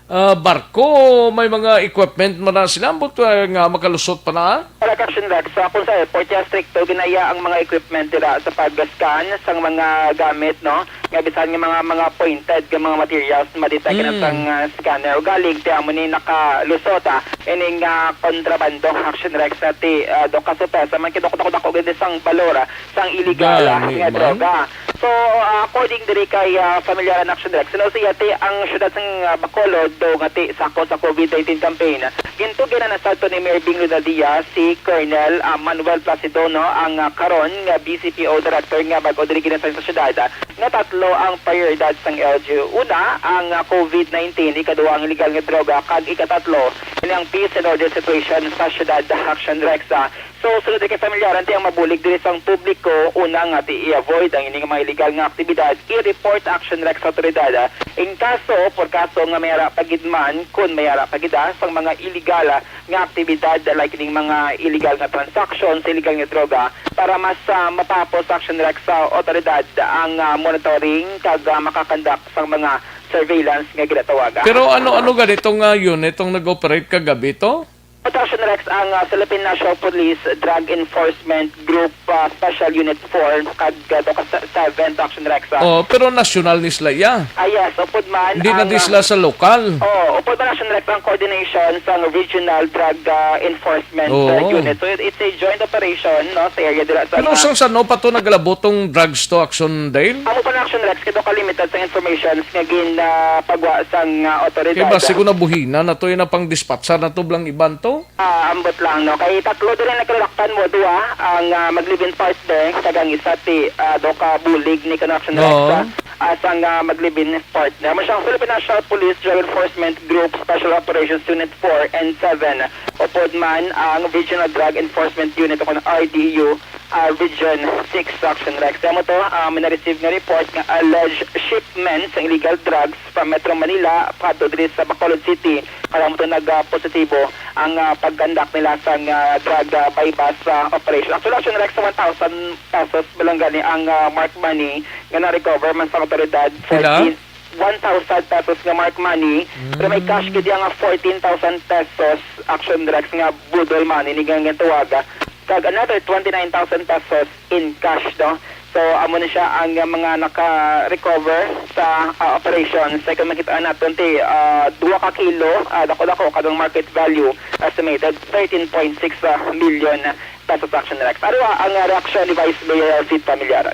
ah, barko, may mga equipment man na sila, ambot, ah, nga makalusot pa na? Correct, Action Rex, sa, kung sa airport, ya, stricto ginaya ang mga equipment dira sa pag-scan sang mga gamit, no? Nga bisan nga mga, mga pointed nga mga materials, madetect na Mm. sang, ah, scanner. Ugaling, ti amo ni nakalusot, ah, ining, ah, kontrabando, Action Rex, sa ti, ah, do kaso pesa man kay dako-dako gid sang balor, ah, sang illegal, ah, Gani nga man. Droga. So, ah, according diri kay, ah, Familyaran, Action Rex, no, siya ti ang syudad sang, ah, Bacolod do nga ti sako sa COVID nineteen campaign. Gintugyan na sa ni Mayor Bing Ronaldía si Colonel, ah, Manuel Placido, no, ang, ah, karon nga V C P O director nga bag-o diri ginasign sa syudad, ah, nga tatlo ang prioridad sang L G U. Una, ang, ah, COVID nineteen, ikaduha ang illegal nga droga, kag ikatatlo, ini ang peace and order situation sa syudad, Action Rex, ah. So, sulod kay Familyaran, ti ang mabulig diri sang publiko, una nga ti i-avoid ang ining mga illegal nga aktibidad, i-report, Action Rex, sa awtoridad. In kaso, por kaso nga may ara pa gid man, kun may ara pa gid, ah, sang mga illegal, ah, nga aktibidad, like ining mga illegal nga transaction sa illegal nga droga, para mas, ah, mapahapos, Action Rex, sa awtoridad ang, ah, monitoring kag, ah, makakandak sang mga surveillance nga ginatawagan. Pero ano-ano ganito nga unit ang nag-operate kagabi to? Action Rex, ang, ah, Philippine National Police Drug Enforcement Group, ah, Special Unit four, kag, ah, do ka sa seven, Action Rex, ah. Oh, pero nasyonal ni sila, ya. Ah, yes, upod man Hindi na ang, di ah, sila sa lokal. Oh, upod man, Action Rex, ang coordination sa regional drug, ah, enforcement, Oo. ah, unit. So, it, it's a joint operation, no, sa area dira sa Pero mga sang sano pa to naglabot tong drugs to, Action Dale? Amo pa na, Action Rex, kay do ka limited sa information nga gin, ah, pagwa sang, ah, otoridad. Kay basi ko nabuhina na to, yun na pang dispatcher na to, blang iban to. Ah, ambot lang, no? Kay tatlo diri nagkalakpan mo, duha ang, ah, mag-live-in partner, kag ang isa ti, ah, do ka bulig ni Connection Oo. Rex, ah, as ang, ah, mag-live-in partner. Mo siyang Philippine National Police Drug Enforcement Group Special Operations Unit four and seven. Upod man ang Regional Drug Enforcement Unit o kon R D U, ah, Region six, Action Rex. Kaya mo to, ah, may na-receive nga report nga alleged shipment sa illegal drugs from Metro Manila padto diri sa Bacolod City. Kaya mo to nag, ah, positibo ang, ah, pag-conduct nila sa, ah, drug, ah, buy-bust, ah, operation. Actually, Action Rex, sa one thousand pesos pa lang gani ang, ah, mark money nga na-recover man sa otoridad. Pila? Fourteen, one thousand pesos nga mark money. Pero may cash Mm. gid nga fourteen thousand pesos, Action Rex, nga budol money ni nga ginatawaga. Kag another twenty-nine thousand pesos in cash, no? So, amo na siya ang, uh, mga naka-recover sa, uh, operation. Sa kung makita natin, ti, uh, dua ka kilo, uh, dako-dako, kadang market value, estimated thirteen point six million pesos, Action Rex. Ano ang, uh, reaksyon ni Vice Mayor Sid Familiaran?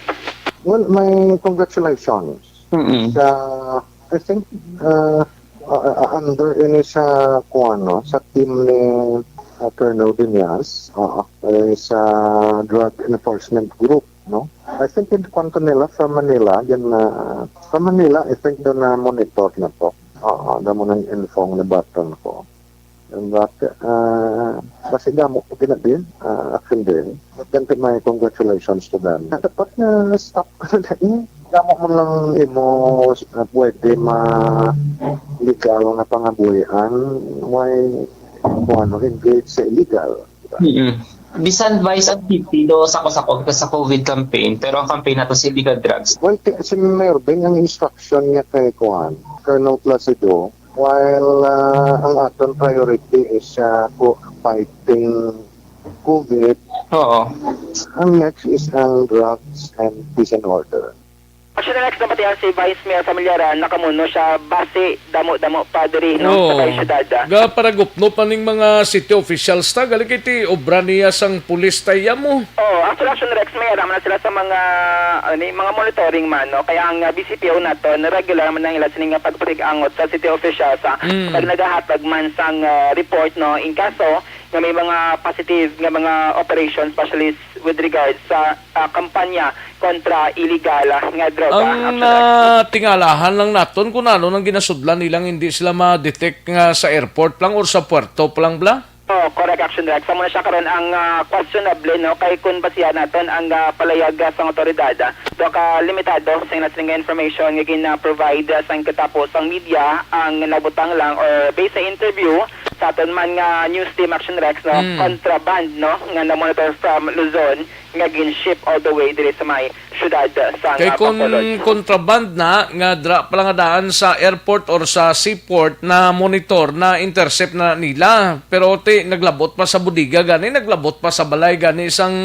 Well, my congratulations. Mm-mm. Sa, I think, uh, uh, uh, under ini sa, kuwan, no, sa team ni, uh, Colonel Viñas, uh, eh, sa Drug Enforcement Group, no? I think in kwanto nila from Manila, yan na, from Manila, I think doon na monitor na to. Oo, doon mo nang info ang nabatang ko. But, ah, basi damo ko din, ah, action din. But then, my congratulations to them. Dapat nga stop ka na eh. Damo mo lang imo, ah, pwede ma-, legal nga pangabuhian. Why mo ano, engage sa illegal? Mm. Bisan vice ang city do sa ko sa ko sa COVID campaign, pero ang campaign nato si illegal drugs. Well, ti-, si Mayor Beng, ang instruction niya kay kuan, Colonel Placido, while, ah, ang aton priority is, ah, ko-, fighting COVID, Oo. Ang next is ang drugs and peace and order. Actually, next na pati si Vice Mayor Familiaran, nakamuno siya, basi damo-damo pa diri, no, sa Oo. Bay Syudad, ah. Ga paragupno pa ning mga city officials ta, gali kay ti obra niya sang pulis ta iya mo. Oh, actually, Action Rex, may aram na sila sa mga, ano, mga monitoring man, no? Kaya ang, ah, B C P O naton, regular man ang ila sining, ah, pagpasig-angot sa city officials, ah, Mm. pag nagahatag man sang, ah, report, no? In kaso nga may mga positive nga mga operations, especially with regards sa, ah, kampanya kontra illegal, ah, nga droga, Ang Action Rex. Natingalahan lang naton kung ano nang ginasudlan nilang hindi sila ma-detect nga sa airport lang or sa puerto pa lang bla? Oh, correct, Action Rex. Amo na siya karon ang, ah, questionable, no? Kay kung basihan naton ang, ah, palayag, ah, sang awtoridad, ah, do ka limitado sa ina sining information nga gina-provide, ah, sang katapo sang media ang nabutang lang or based sa interview sa aton man nga news team, Action Rex, no? Mm. Contraband, no? Nga na-monitor from Luzon nga gin-ship all the way diri sa may syudad sang, Kay ah, kun Bacolod. Contraband na nga dra pa lang daan sa airport or sa seaport na monitor, na intercept na nila. Pero ti naglabot pa sa bodega gani, naglabot pa sa balay gani sang,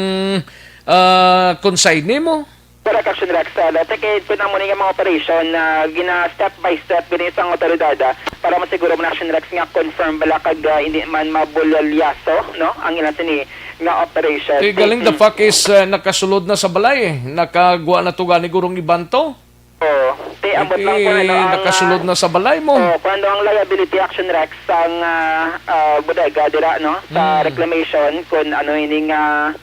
ah, consignee mo. Correct, Action Rex, ah, dati kay kun amo ni nga mga operation na gina step by step gani sang awtoridad, ah, para masiguro man, Action Rex, nga confirm bala kag, ah, hindi man mabulalyaso, no, ang ilang sini nga operation. Eh, galing, the fact is, uh, nakasulod na sa balay, eh. Nakagwa na to gani gurong iban to. Oo. Ti, ambot lang kung ano ang, nakasulod ah, na sa balay mo. Oo, kung ano ang liability, Action Rex, sang, ah, ah, bodega dira, no, sa Hmm. reclamation, kung ano ini nga,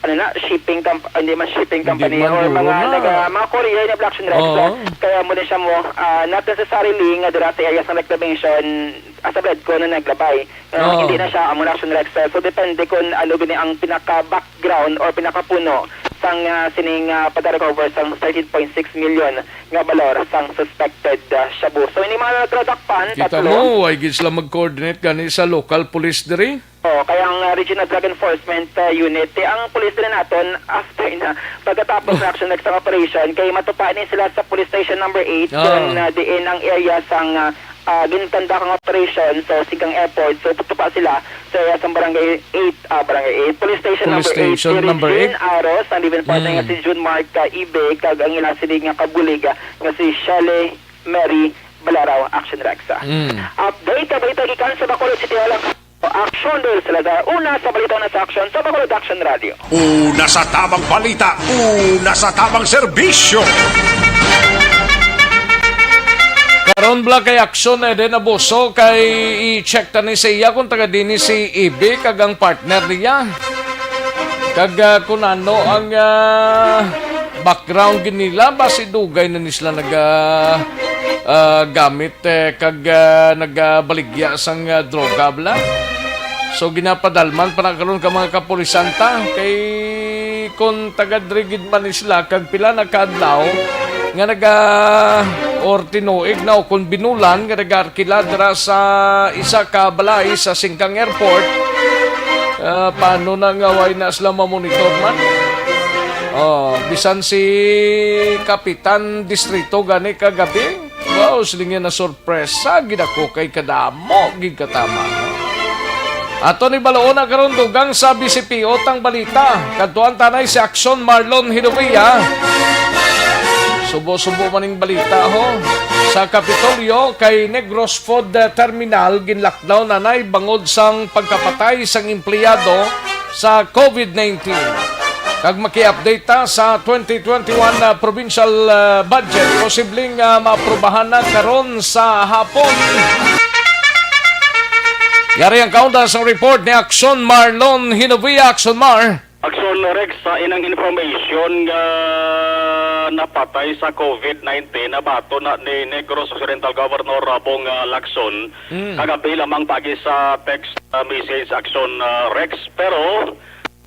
ano na, shipping comp-, hindi man shipping Hindi company, man or siguro mga na. naga-, mga courier na, Action Rex. Oo. So, kaya mo din siya mo, ah, not necessarily nga dira sa area sang reclamation, as a bread ko na naglabay. Ah, Oo. Hindi na siya amo na, Action Rex. So, depende kung ano gani ang pinaka-background or pinakapuno sang, ah, sining, ah, pagka-recover sang thirteen point six million nga balor sang suspected, ah, shabu. So, ini mga nagradakpan, Kita tatlo. mo, why gid sila mag-coordinate gani sa local police diri? Oh, kaya ang, ah, Regional Drug Enforcement, ah, Unit, eh, ang police diri naton, after na, pagkatapos na, Action Rex, sang operation, kay matupa ni sila sa Police Station number eight, Ah. kung, ah, diin ang area sang, ah, ah, ginconduct ang operation sa Singkang Airport. So, pagtupa sila sa area sa Barangay eight, ah, Barangay eight, Police Station Police number eight, Station si number Regine eight. Aros, ang live-in partner nga Mm. si June Mark, ah, Ibe, kag ang ila sini nga kabulig, ah, nga si Shelley Mary Balaraw, Action Rex. Mm. Update, balita gikan sa Bacolod City Hall. Action, Dale Salazar. Una sa balita, una sa action, sa Bacolod Action Radio. Una sa tamang balita, una sa tamang serbisyo. Karon bala kay aksyon, Eden Abuso, kay i-check ta ni sa iya kung taga dini si Ibi kag ang partner niya. Kag, ah, kung ano ang, ah, background gid nila, basi dugay na ni sila naga, ah, gamit, eh, kag, ah, nagabaligya sang, ah, droga bala. So, ginapadalman pa na karon ka mga kapulisan ta. Kay kung taga diri gid man ni sila, kag pila na ka adlaw nga naga, or tinuig na, o kung binulan nga nag-arkila dira sa isa ka balay sa Singkang Airport, ah, paano na nga way na sila mamonitor man? Oh, bisan si Kapitan Distrito gani kagabi, wow, siling niya na sorpresa gid ako kay kadamo gid katama, no? Ato ni baloon na karon dugang sa B C P O tang balita. Kadtuan tanay si Action Marlon Hinovia. Subo-subo maning balita, ho. Sa Kapitolyo kay Negros Food Terminal, ginlockdown nanay bangod sang pagkapatay sang empleyado sa COVID nineteen. Kag maki-update ta sa twenty twenty-one, ah, provincial, ah, budget. Posibleng, ah, maaprubahan na karon sa hapon. Yari ang kaunda sang report ni Action Marlon Hinovia. Action Mar. Action Rex, sa inang information nga napatay sa COVID nineteen, nabaton na ni Negros Occidental Governor, ah, Bong, ah, Lacson, Mm. kagabi lamang paagi sa text, ah, message, Action, ah, Rex. Pero,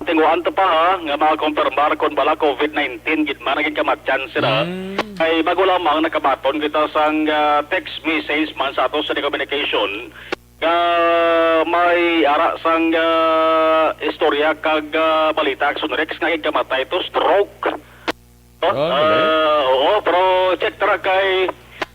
tinguhaan ta pa, ha, nga makakonfirmar kon bala COVID nineteen gid man ang ginkamatyan sila. Mm. Kay bago lamang nakabaton kita sang, ah, text message man sa ato sa communication nga may ara sang, ah, istorya kag, ah, balita, Action Rex, nga ginkamatay to stroke. Oh, okay. Ah, oo, pero check ta ra kay,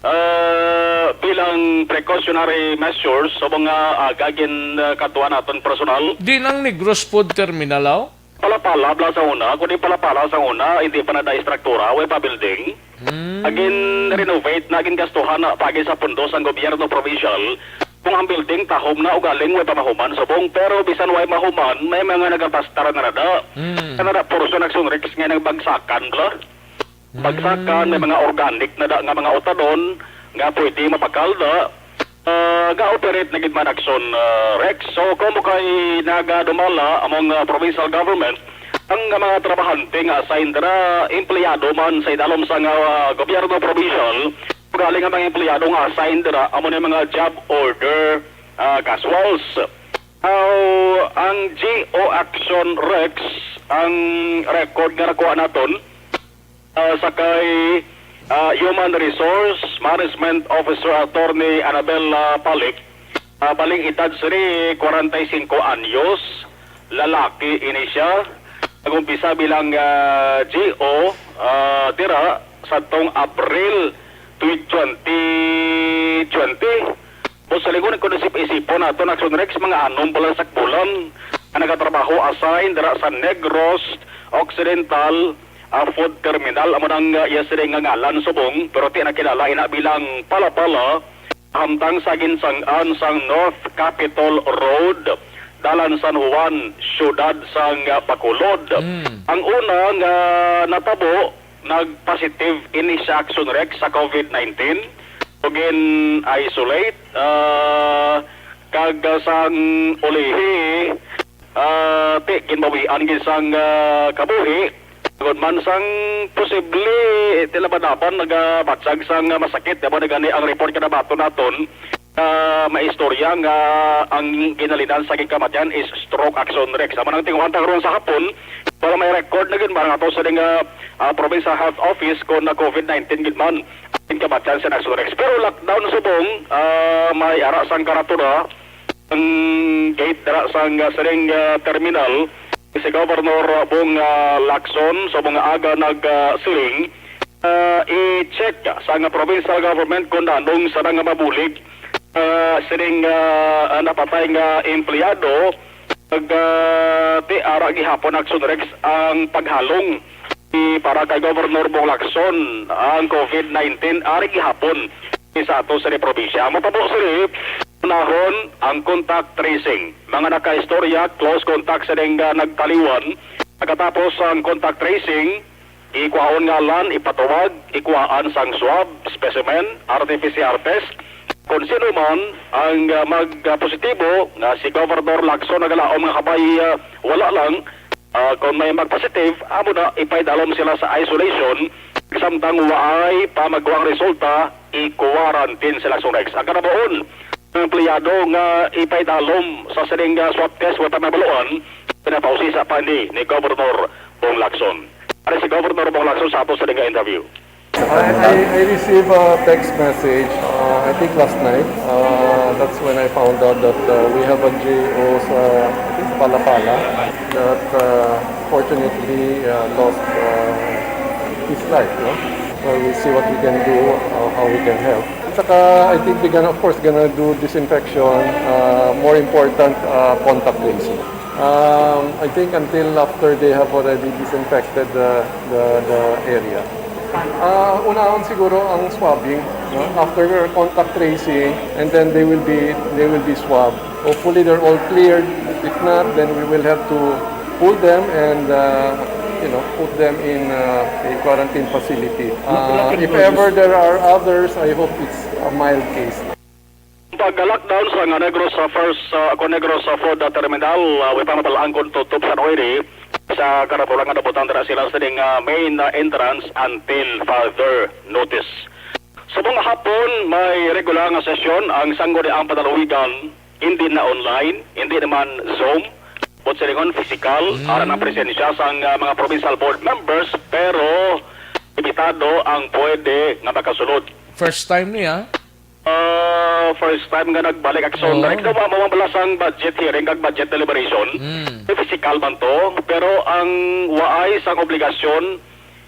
ah, bilang precautionary measures sa mga aga gin, ah, kadtuan naton personal. Di lang Negros Food Terminal, aw? Palapala, bala sa una, kundi Palapala sa una, hindi pa na da istruktura, way pa building. Hmm. Agin renovate na, agin gastuhan na, pagi sa pundo sang gobyerno provincial, kung ang building tahom na, ugaling way pa mahuman, subong, pero bisan way mahuman, may mga nagapastar na nada. Hmm. Kanada, portion Action Rex nga nagbagsakan, bala. Bagsakan, may Mm. mga organic na da nga mga utadon nga pwede mapakal da, ah, ga-operate na gid man Action, ah, Rex. So, kung mo kay nagadumala among, ah, provincial government, ang mga trabahante nga assigned dira, empleyado man sa idalom sa nga, ah, gobyerno provincial, ugali nga mga empleyado nga assigned dira, amo ni mga job order, ah, casuals. Now, ang G O Action Rex, ang record nga nakuha naton, ah, sa kay, ah, Human Resource Management Officer Attorney Annabel, ah, Palik. Ah, baling edad sini kwarenta y singko anyos, lalaki ini siya. Nag-umpisa bilang, ah, G O, ah, dira sadtong Abril twenty twenty. Busa lingon, kung isip-isipon nato, Action Rex, mga anom pa lang sa bulan nga nagatrabaho, assign dira sa Negros Occidental, ah, Food Terminal. Amo nang, ah, iya sini nga ngalan subong, pero ti nakilala ina bilang Palapala, hamtang sa ginsang-an sang North Capitol Road, Dalan San Juan, siyudad sang, ah, Bacolod. Mm. Ang una nga natabo, nag-positive ini sa Action Rex sa COVID nineteen. So, gin-isolate, ah, kag, ah, sang ulihi, ah, ti, ginbawian gid sang, ah, kabuhi. Tungod man sang posible, ti, laban-laban nagabatyag sang, ah, masakit. Amo na gani ang report nga nabaton naton. Ah, may istorya nga ang ginhalinan sa ginkamatyan is stroke, Action Rex. Amo nang tinguhan ta karon sa hapon, wala may record na gid man ato sa ding, ah, ah, Provincial Health Office kung na COVID nineteen gid man ang ginkamatyan sa Action Rex. Pero lockdown subong, ah, may ara sang karatula ang gate dira sang, ah, sining, ah, terminal. Si Governor Bong, ah, Lacson sa mga aga nag, ah, siling, ah, i-check sa nga provincial government kung nanong sa nga mabulig, ah, sining, ah, ah, napatay nga empleyado, ag, ah, ti ara gihapon Action Rex ang paghalong ni para kay Governor Bong Lacson ang COVID nineteen ari gihapon sa ato sa probinsya. Ang matabo sini, unahon ang contact tracing. Mga nakaistorya, close contact sining, ah, nagtaliwan. Pagkatapos ang contact tracing, ikuhaon ngalan, ipatawag, ikuhaan sang swab, specimen, R T P C R test. Kung sino man ang, ah, mag-positibo, nga si Governor Lacson nagalaom nga kabay, ah, wala lang, ah, kung may mag-positive, amo na, ipaidalom sila sa isolation. Samtang waay pa magkuha ang resulta, i-quarantine sila, Action Rex. Ang kanabaon, ang empleyado nga ipaidalom sa sining, ah, swab test, wala pa nabaluan, pinapausisa pa ni, ni Governor Bong Lacson. Ari si Governor Bong Lacson sa ato sa nga interview. I, I, I received a text message, uh, I think last night. Uh, that's when I found out that, uh, we have a G O sa, I think, Palapala that, uh, fortunately, uh, lost, uh, his life, no? Well, we'll see what we can do, uh, how we can help. At saka, I think we're gonna, of course, gonna do disinfection, uh, more important, uh, contact tracing. Um, I think until after they have already disinfected the, the, the area. Ah, unahon siguro ang swabbing, no? After contact tracing, and then they will be, they will be swabbed. Hopefully, they're all cleared. If not, then we will have to pull them and, uh, you know, put them in, uh, a quarantine facility. Uh, if ever there are others, I hope it's a mild case. Pagka-lockdown sa nga Negros, ah, first, ah, ako Negros, ah, Food, ah, Terminal, ah, way pa mabal-an kung tutup sa Noiri, sa karatola nga nabutang dira sila sa ding, ah, main, ah, entrance until further notice. Subong nga hapon, may regular nga sesyon ang Sangguniang Panlalawigan, hindi na online, hindi naman Zoom, but silingon physical, Mm. aron ang presensya sang, ah, mga provincial board members, pero limitado ang pwede nga makasulod. First time niya? Ah, first time nga nagbalik aksyon Oo. na. Ikaw, mao man bala sang budget hearing kag budget deliberation. Mm. May physical man to, pero ang waay sang obligasyon,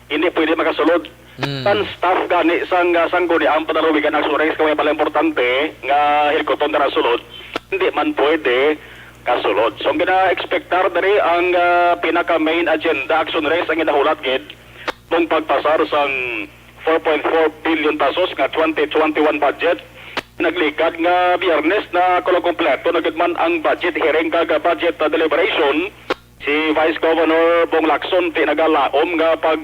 hindi pwede makasulod. Mm. Ang staff gani sang, ah, Sangguniang Panlalawigan Action Rex, kay may pala importante nga hilguton na sulod, hindi man pwede kasulod. So, ang gina-expectar diri ang, ah, pinaka main agenda, Action Rex, ang ginahulat gid mong pagpasar sang four point four billion pesos nga twenty twenty-one budget. Nagligad nga Biyernes na kulang kompleto na gid man ang budget hearing kag budget deliberation. Si Vice Governor Bong Lacson di nagalaom nga pag,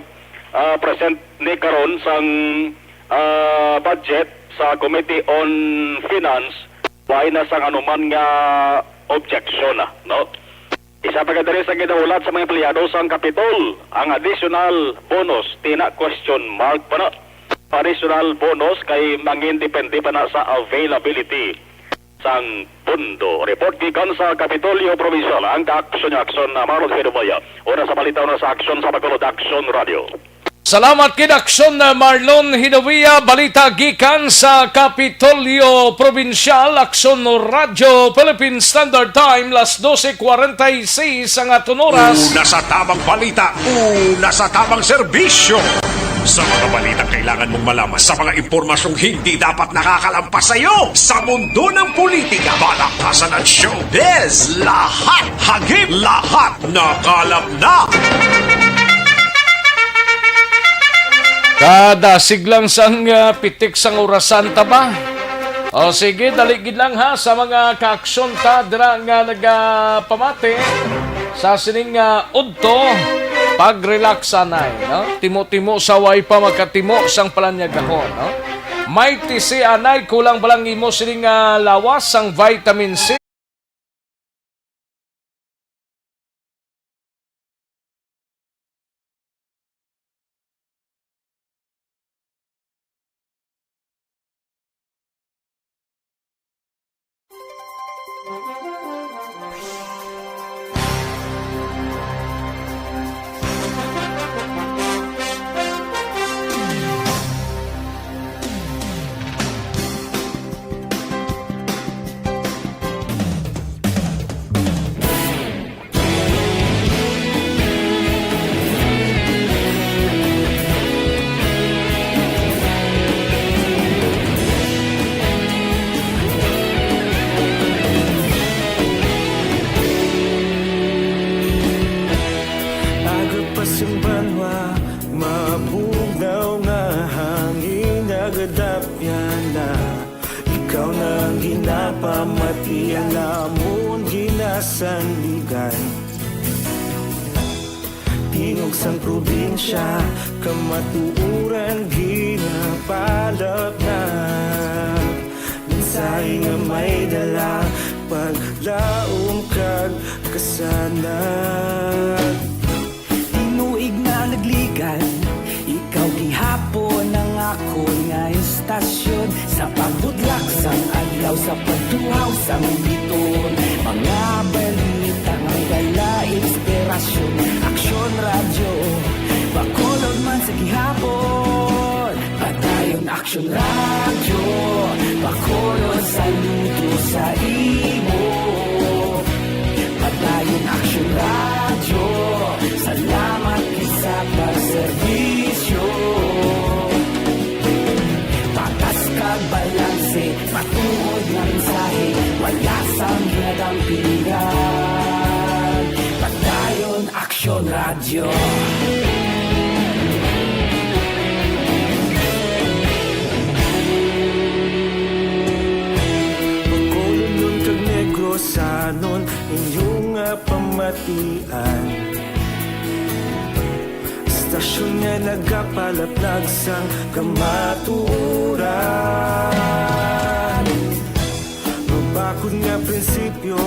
ah, present ni karon sang, ah, budget sa Committee on Finance. Wa na sang anuman nga objection, ah, no? Isa pa ka diri sa ginahulat sa mga empleyado sang Kapitol, ang additional bonus, tina question mark pa na. Additional bonus kay mangin depende pa na sa availability sang pondo. Report gikan sa Kapitolyo Provincial, ang kaaksyon niya, aksyon na Marlon Hinubayan. Una sa balita, una sa aksyon sa Bacolod Aksyon Radio. Salamat gid, Aksyon, uh, Marlon Hidawia. Balita gikan sa Kapitolyo Probinsyal, Aksyon Radyo Philippine Standard Time, las doce cuarenta y seis ang aton oras. Una sa tamang balita, una sa tamang serbisyo. Sa mga balitang kailangan mong malaman, sa mga impormasyong hindi dapat nakakalampas sa iyo, sa mundo ng politika, balakasan at showbiz, lahat hagip, lahat nakalap na. Kada siglang sang, ah, pitik sang orasan ta ba? O sige, dali gid lang ha sa mga kaaksyon ta dira nga nagapamati sa sining, ah, udto. Pag-relax anay, no? Timo-timo sa way pa makatimo sang palanyagahon, no? May tisi anay, kulang ba lang imo sining, ah, lawas sang vitamin C? Aga pa sing banwa, mabugnaw nga hangin, nagadapyan na. Ikaw na ang ginapamati, ang amon ginasandigan. Tingog sang probinsya, kamatuoran ginapalap na. Mensahe nga may dala, paglaom kag kasanag. Tinuig na nagligad, ikaw gihapon ang akon nga istasyon. Sa pagbudlak sang adlaw, sa pagtuhaw sang biton, mga balita nga may dala inspirasyon. Aksyon Radyo, Bacolod man sa gihapon. Padayon Aksyon Radyo, Bacolod, saludo sa imo. Padayon Aksyon Radyo, salamat gid sa pagserbisyo. Patas kag balanse, matuod nga mensahe, wala sang ginadampingan. Padayon Aksyon Radyo. Bacolodnon kag Negrosanon, inyo nga pamatian. Istasyon nga nagapalaplag sang kamatuoran. Mabakod nga prinsipyo,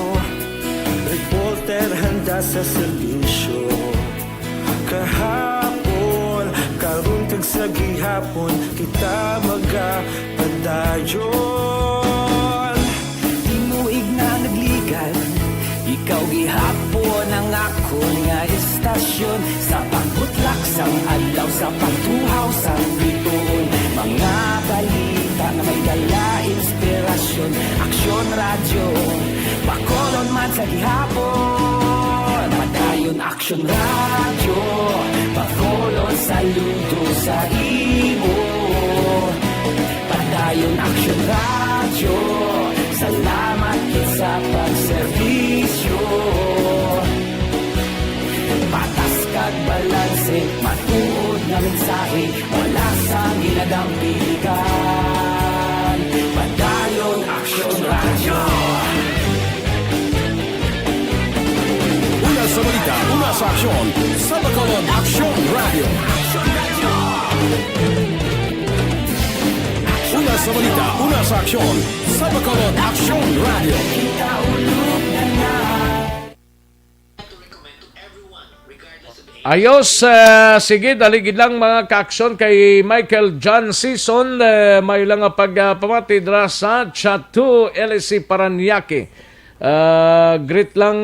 report Ter handa sa serbisyo. Kahapon, karon kag sa gihapon, kita magapadayon. Tinuig na nagligad, ikaw gihapon ang akon nga istasyon. Sa pagbutlak sang adlaw, sa pagtuhaw sang bituon, mga balita nga may dala inspirasyon. Aksyon Radyo, Bacolod man sa gihapon. Padayon Aksyon Radyo, Bacolod, saludo sa imo. Padayon Aksyon Radyo, salamat gid sa pagserbisyo. Patas kag balanse, matuod nga mensahe, wala sang ginadang piligan. Padayon Aksyon Radyo. Una sa balita, una sa aksyon, sa Bacolod Aksyon Radyo. Una sa balita, una sa aksyon, sa Bacolod Aksyon Radyo. Ayos, ah, sige, daligid lang, mga kaaksyon, kay Michael John Season, eh, may lang nga pagpamati dira sa Chateau L C Parañaque. Ah, greet lang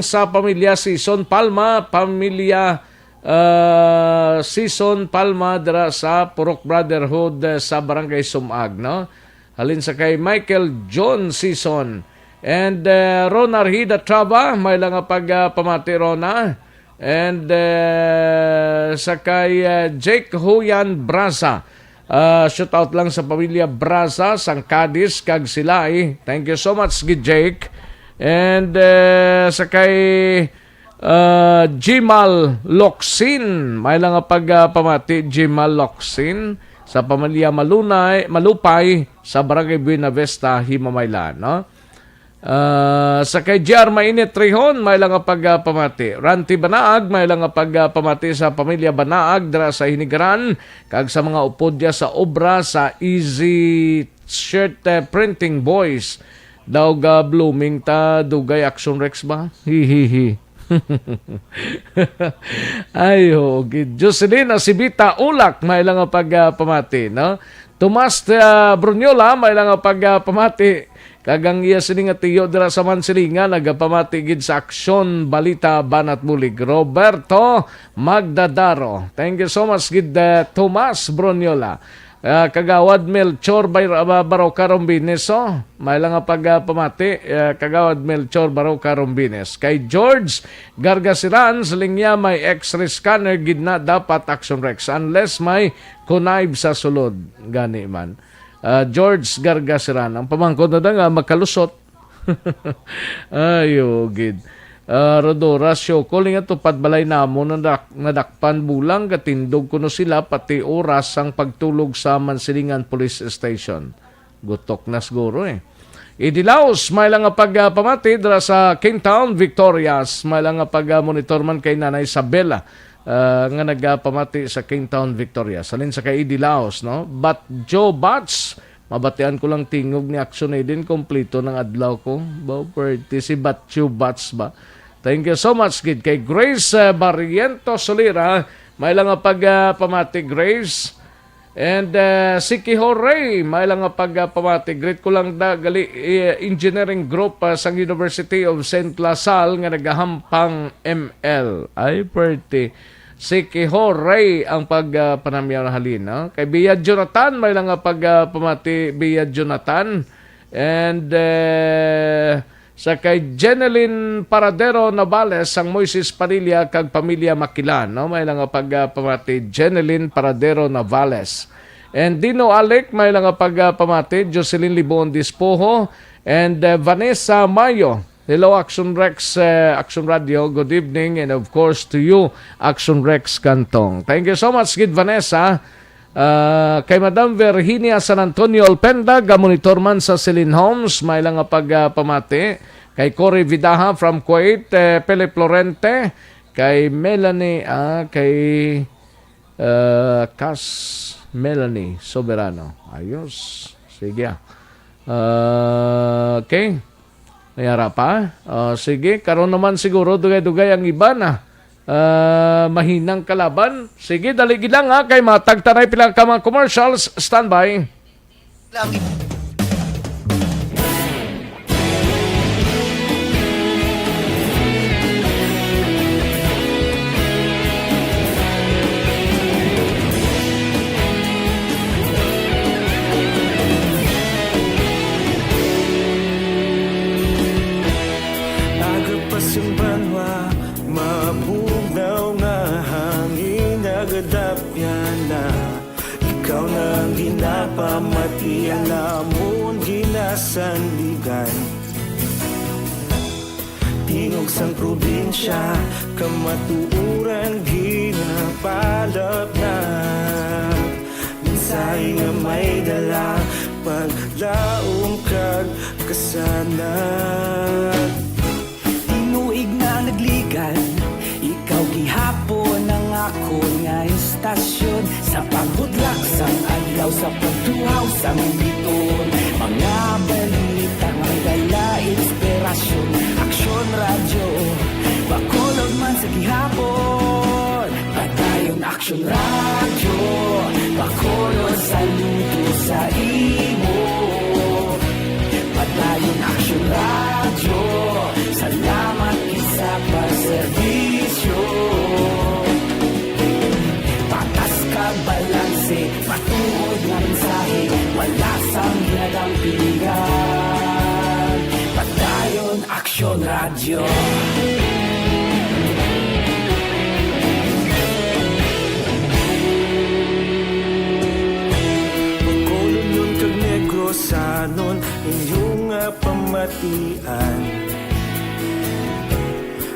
sa pamilya Season Palma, pamilya, ah, Season Palma dira sa Purok Brotherhood, eh, sa Barangay Sumag, no? Halin sa kay Michael John Season. And, eh, Rona Arhida Traba, may lang nga pagpamati, Rona. And, eh, sa kay, eh, Jake Huyan Brasa. Ah, shout out lang sa pamilya Brasa, sang Cadiz, kag Silay. Thank you so much, gid Jake. And, eh, sa kay, ah, Jimal Loksin. May lang nga pagpamati, Jimal Loksin. Sa pamilya Malunay, Malupay, sa Barangay Buena Vista, Himamaylan, no? Ah, sa kay J R Mainit Trihon, may lang nga pagpamati. Ranti Banaag, may lang nga pagpamati sa pamilya Banaag dira sa Hinigaran, kag sa mga upod niya sa obra sa Easy Shirt, eh, Printing Boys. Daw ga blooming ta, dugay Action Rex ba? Hihihi. Ay, oo, gid. Jocelyn Asibita Ulak, may lang nga pagpamati, no? Tomas, ah, Brunyola, may lang nga pagpamati. Kag ang iya sini nga tiyo dira sa Mansilingan, nagapamati gid sa Aksyon, Balita, Banat Bulig. Roberto Magdadaro. Thank you so much gid, eh, Tomas Brunyola. Ah, Kagawad Melchor Bay-, ah, Baroca Rombines, oh. May lang nga pagpamati, ah, Kagawad Melchor Baroca Rombines. Kay George Gargasiran, siling niya may X-ray scanner gid na dapat, Action Rex. Unless may connive sa sulod, gani man. Ah, George Gargasiran, ang pamangkot na da nga makalusot. Ay, oo, gid. Ah, Rodora, show ko, linga tupad balay namon nadak-, nadakpan bulang, katindog kuno sila, pati oras sang pagtulog sa Mansilingan Police Station. Gutok na siguro, eh. Idi Laos, may lang nga pagpamati dira sa Kingtown, Victorias. May lang nga pag-monitor man kay Nanay Isabela, ah, nga nagapamati sa Kingtown, Victorias. Halin sa kay Idi Laos, no? But Joe Bats, mabatian ko lang tingog ni Action Aiden, kompleto ng adlaw ko. Ba, pwerte si Batyo Bats ba? Thank you so much, gid. Kay Grace, eh, Barrientos Solera, may lang nga pagpamati, Grace. And, eh, si Kihorey, may lang nga pagpamati. Greet ko lang da, gali, eh, engineering group, ah, sang University of Saint La Salle nga nagahampang M L. Ay, pwerte. Si Kihorey ang pagpanamyaw na halin, no? Kay Bia Jonathan, may lang nga pagpamati, Bia Jonathan. And, eh, sa kay Jeneline Paradero Navales, ang Moises Padilla kag pamilya Makilan, no? May lang nga pagpamati, Jeneline Paradero Navales. And Dino Alec, may lang nga pagpamati, Jocelyn Libon Dispoho, and, eh, Vanessa Mayo. Hello, Action Rex, eh, Action Radio. Good evening, and of course to you, Action Rex Cantong. Thank you so much, gid Vanessa. Ah, kay Madam Virginia San Antonio Alpenda, gamonitor man sa Celine Homes, may lang nga pagpamati. Kay Cory Vidaha from Kuwait, eh, Philip Lorente, kay Melanie, ah, kay, ah, Cas Melanie Soberano. Ayos. Sige, ah. Ah, okay. May ara pa? Ah, sige, karon naman siguro dugay-dugay ang iban, ah, ah, mahinang kalaban. Sige, dali gid lang, ha, kay matagtanay pila ka mga commercials. Standby. Lagi. Aga pa sing banwa, mabugnaw nga hangin, nagadapyan na. Ikaw na ang ginapamati, ang amon ginasandigan. Tingog sang probinsya, kamatuoran ginapalapnag. Mensahe nga may dala, paglaom kag kasanag. Tinuig na nagligan, ikaw gihapon ang akon nga istasyon. Sa pagbudlak sang adlaw, sa pagtuhaw sang bituon, mga balita nga may dala inspirasyon. Aksyon Radyo, Bacolod man sa gihapon. Padayon Aksyon Radyo, Bacolod, saludo sa imo. Padayon Aksyon Radyo, salamat gid sa pagserbisyo. Patas kag balanse, matuod nga mensahe, wala sang ginadampigan. Padayon Aksyon Radyo. Bacolodnon kag Negrosanon, inyo nga pamatian.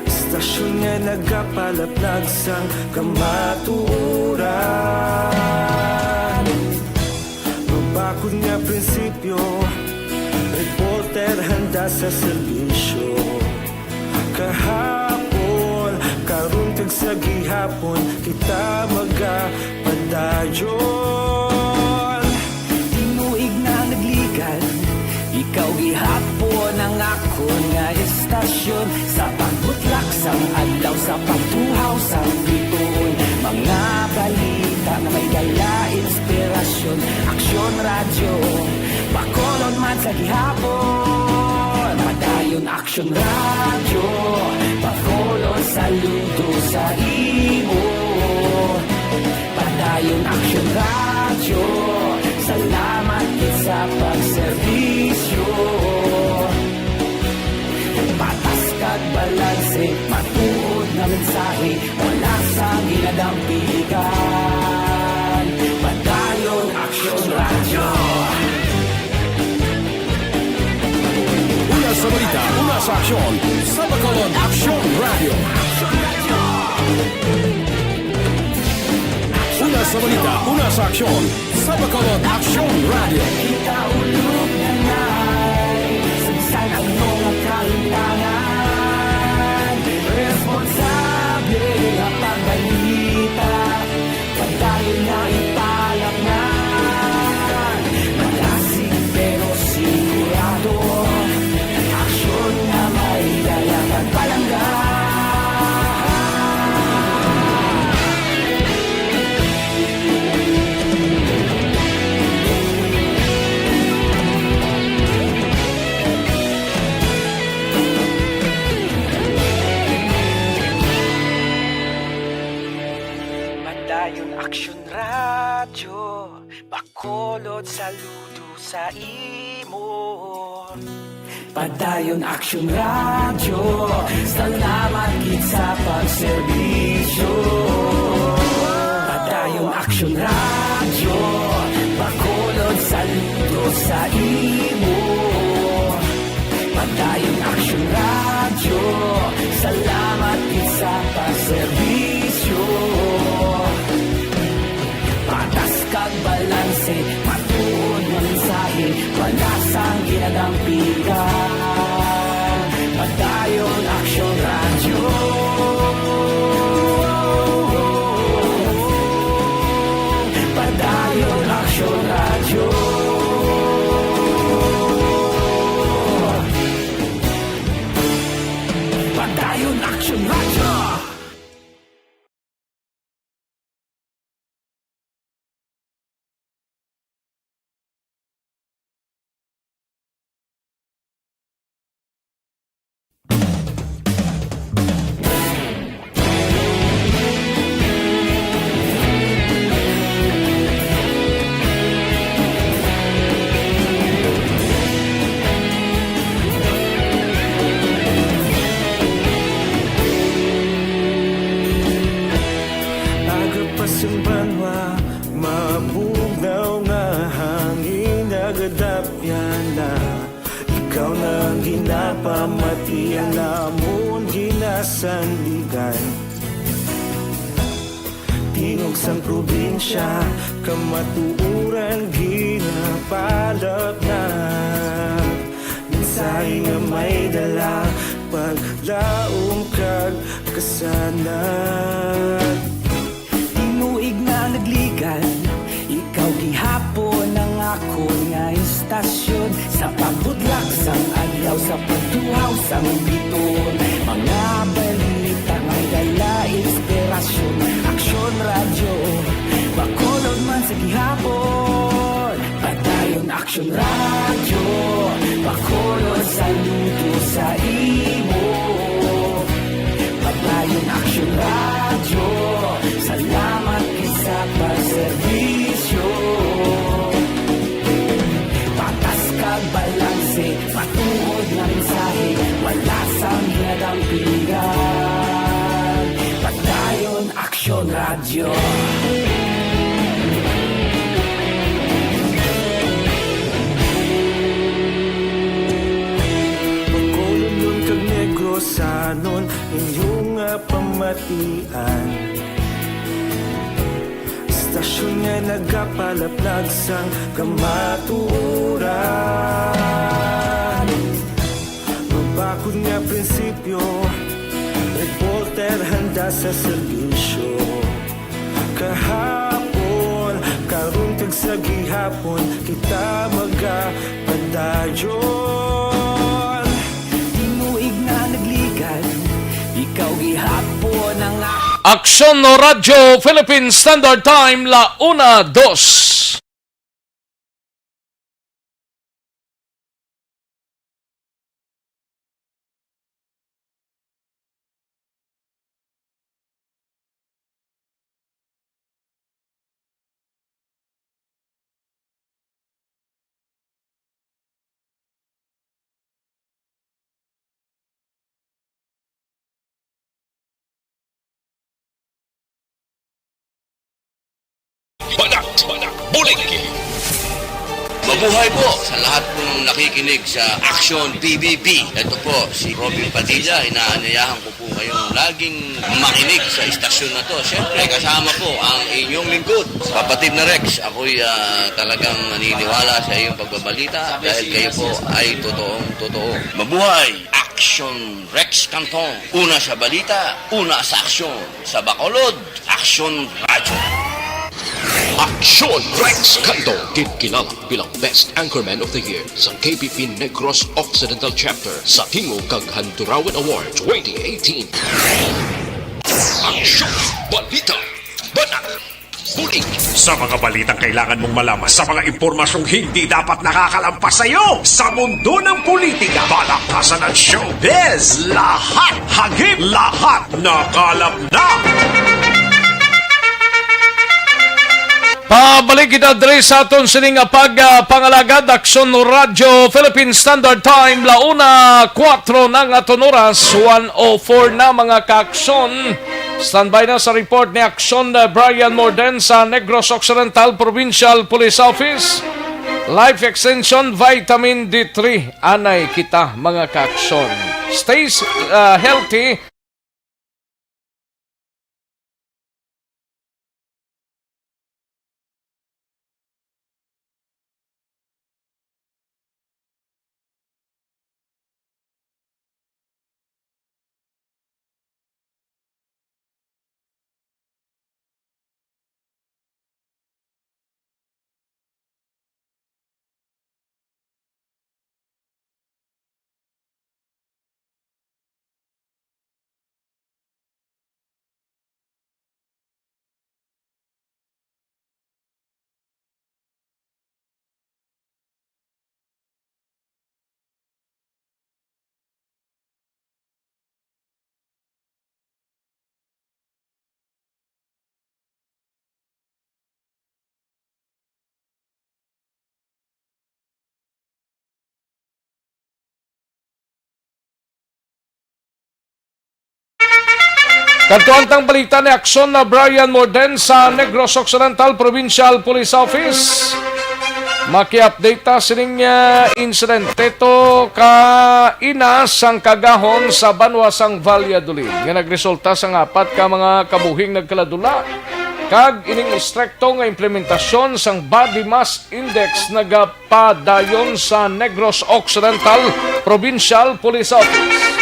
Istasyon nga nagapalaplag sang kamatuoran. Mabakod nga prinsipyo, reporter handa sa serbisyo. Kahapon, karon, kag sa gihapon, kita magapadayon. Tinuig na nagligan, ikaw gihapon ang akon nga istasyon. Sa pagbutlak sang adlaw, sa pagtuhaw sang bituon, mga balita nga may dala inspirasyon. Aksyon Radyo, Bacolod man sa gihapon. Padayon Aksyon Radyo, Bacolod, saludo sa imo. Padayon Aksyon Radyo, salamat gid sa pagserbisyo. Patas kag balanse, matuod nga mensahe, wala sang ginadampigan. Padayon Aksyon Radyo. Una sa balita, una sa aksyon, sa Bacolod Aksyon Radyo. Una sa balita, una sa aksyon, sa Bacolod Aksyon Radyo. Kita ulog na nay, sa bisan ano nga kalimtangan, responsable nga pagbalita. Padayon na ipalapnan, malasig pero sigurado. Aksyon nga may dala kag palangga. Padayon Aksyon Radyo, Bacolod, saludo sa imo. Padayon Aksyon Radyo, salamat gid sa pagserbisyo. Padayon Aksyon Radyo, Bacolod, saludo sa imo. Padayon Aksyon Radyo, salamat gid sa pagserbisyo. Patas kag balanse, matuod nga mensahe, wala sang ginadampigan. Padayon Aksyon Radyo. Padayon Aksyon Radyo. Dayon Action Radyo. Aga pa sang banwa, mabugnaw nga hangin nagadapyan na. Ikaw na ang ginapamati, ang amon ginasandigan. Tingog sang probinsya, kamatuoran ginapalatnat. Mensahe nga may dala, paglaom kag kasanag. Tinuig nga nagligan, ikaw gihapon ang akon nga istasyon. Sa pagbudlak sang adlaw, sa pagtuhaw sang biton, mga balita may dala inspirasyon. Aksyon Radyo, Bacolod man sa gihapon. Padayon Aksyon Radyo, Bacolod, saludo sa imo. Padayon Aksyon Radyo, salamat gid sa pagserbisyo. Patas kag balanse, matuod nga mensahe, wala sang ginadampigan. Padayon Aksyon Radyo. Bacolodnon kag Negrosanon, inyo nga pamatian. Istasyon nga nagapalaplag sang kamatuoran. Mabakod nga prinsipyo, reporter handa sa serbisyo. Kahapon, karon kag sa gihapon, kita magapadayon. Tinuig nga nagligan, ikaw gihapon ang a- Aksyon Radyo Philippine Standard Time, la una dos. Banat, Banat, Bulig. Mabuhay po sa lahat pong nakikinig sa Action P B B. Ito po si Robin Padilla. Inaanyayahan ko po kayong laging makinig sa istasyon na to. Siyempre, kasama po ang inyong lingkod, Kapatid na Rex. Ako'y, ah, talagang naniniwala sa iyong pagbabalita dahil kayo po ay totoong totoo. Mabuhay! Action Rex Cantong. Una sa balita, una sa aksyon. Sa Bacolod, Aksyon Radyo. Aksyon Rex Cantong, ginkilala bilang Best Anchorman of the Year sa K P P Negros Occidental Chapter sa Tingog kag Handurawan Award twenty eighteen. Aksyon, balita, banat, bulig. Sa mga balitang kailangan mong malaman, sa mga impormasyong hindi dapat nakakalampas sa iyo, sa mundo ng politika, palakasan at showbiz, lahat hagip, lahat nakalap na. Pabalik kita diri sa aton sining nga pag, ah, pangalagad, Aksyon Radyo Philippine Standard Time, la una kuwatro na ang aton oras, one oh four na, mga kaaksyon. Standby na sa report ni Aksyon, uh, Brian Morden sa Negros Occidental Provincial Police Office. Life Extension Vitamin D three. Anay kita, mga kaaksyon. Stay, uh, healthy. Kadto ang tang balita ni Aksyon na Brian Morden sa Negros Occidental Provincial Police Office. Maki-update ta sining, ah, insidente to ka ina sang Kagahon sa banwa sang Valladolid nga nagresulta sang apat ka mga kabuhing nagkaladula kag ining istrikto nga implementasyon sang body mass index nagapadayon sa Negros Occidental Provincial Police Office.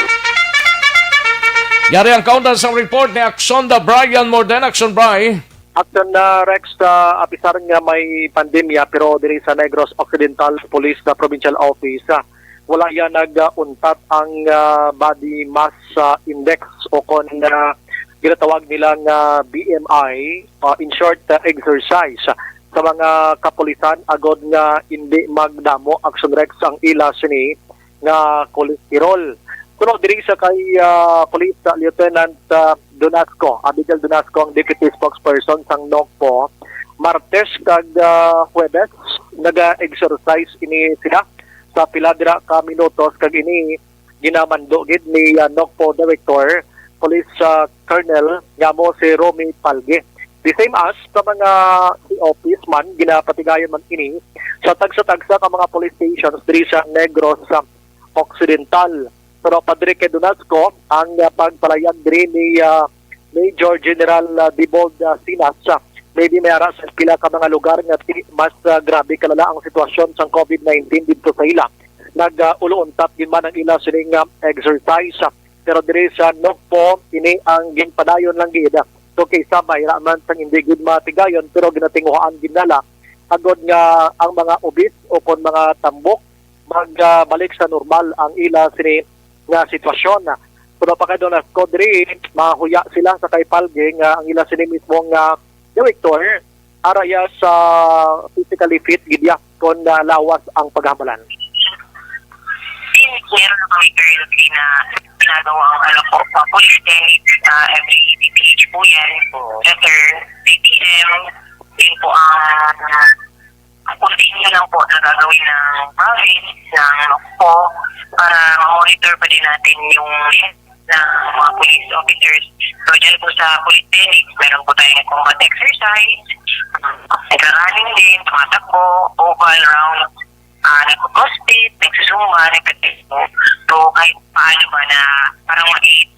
Yari ang kaundan sang report ni Aksyon da Brian Morden. Aksyon, Bri. Aksyon na, Rex, sa apisar nga may pandemya, pero diri sa Negros Occidental Police na Provincial Office, ah, wala yan nag-untat ang, ah, body mass, ah, index o kon, ah, ginatawag nila nga B M I, ah, in short, ah, exercise sa mga kapulisan agod nga hindi magdamo, Aksyon Rex, ang ila sini nga cholesterol. Kuno diri sa kay, ah, Police, ah, Lieutenant, ah, Donasco, Abigail Donasco, ang deputy spokesperson sang NOCPO, Martes kag, ah, Huwebes, naga-exercise ini sila sa pila dira ka minutos, kag ini ginamando gid ni, ah, NOCPO Director, Police, ah, Colonel nga mo si Romy Palge. The same as sa mga C O Ps man, ginapatigayon man ini sa tagsa-tagsa ka mga police stations diri sa Negros, ah, Occidental. Pero padre kay Donasco, ang, ah, pagpalayag diri ni, ah, Major General, ah, Dibold, ah, Sinas, ah, maybe may ara sa pila ka mga lugar nga ti-, mas, ah, grabe kalala ang sitwasyon sang COVID nineteen dito sa ila. Nag, ah, ulo-untat gid man ang ila sining, ah, exercise, ah, pero diri sa NOCPO, ini ang ginpadayon lang gid. So, kaysa may ra man sang hindi gid matigayon, pero ginatinguhaan gid nala agod nga ang mga obis o kon mga tambok magbalik sa normal ang ila sini nga sitwasyon. Pero pa kay Donasco diri, mahuya sila sa kay Palge nga ang ila sini mismo nga director ara ya sa physically fit gid ya kon, ah, lawas ang paghambalan. Meron na kami currently na ginagawa ang, ano po, sa police clinic, ah, every P P H po yan. Letter, P P M, yun po ang, ah, continue lang po na gagawin ng province, ng NOCPO, para ma-monitor pa din natin yung health ng mga police officers. So, dyan po sa police clinic, meron po tayong combat exercise, nagra-running din, tumatakbo, oval, round, ah, nagko-crossfit, nagsusumba, nagkatito. So, kahit paano ba na parang maliit,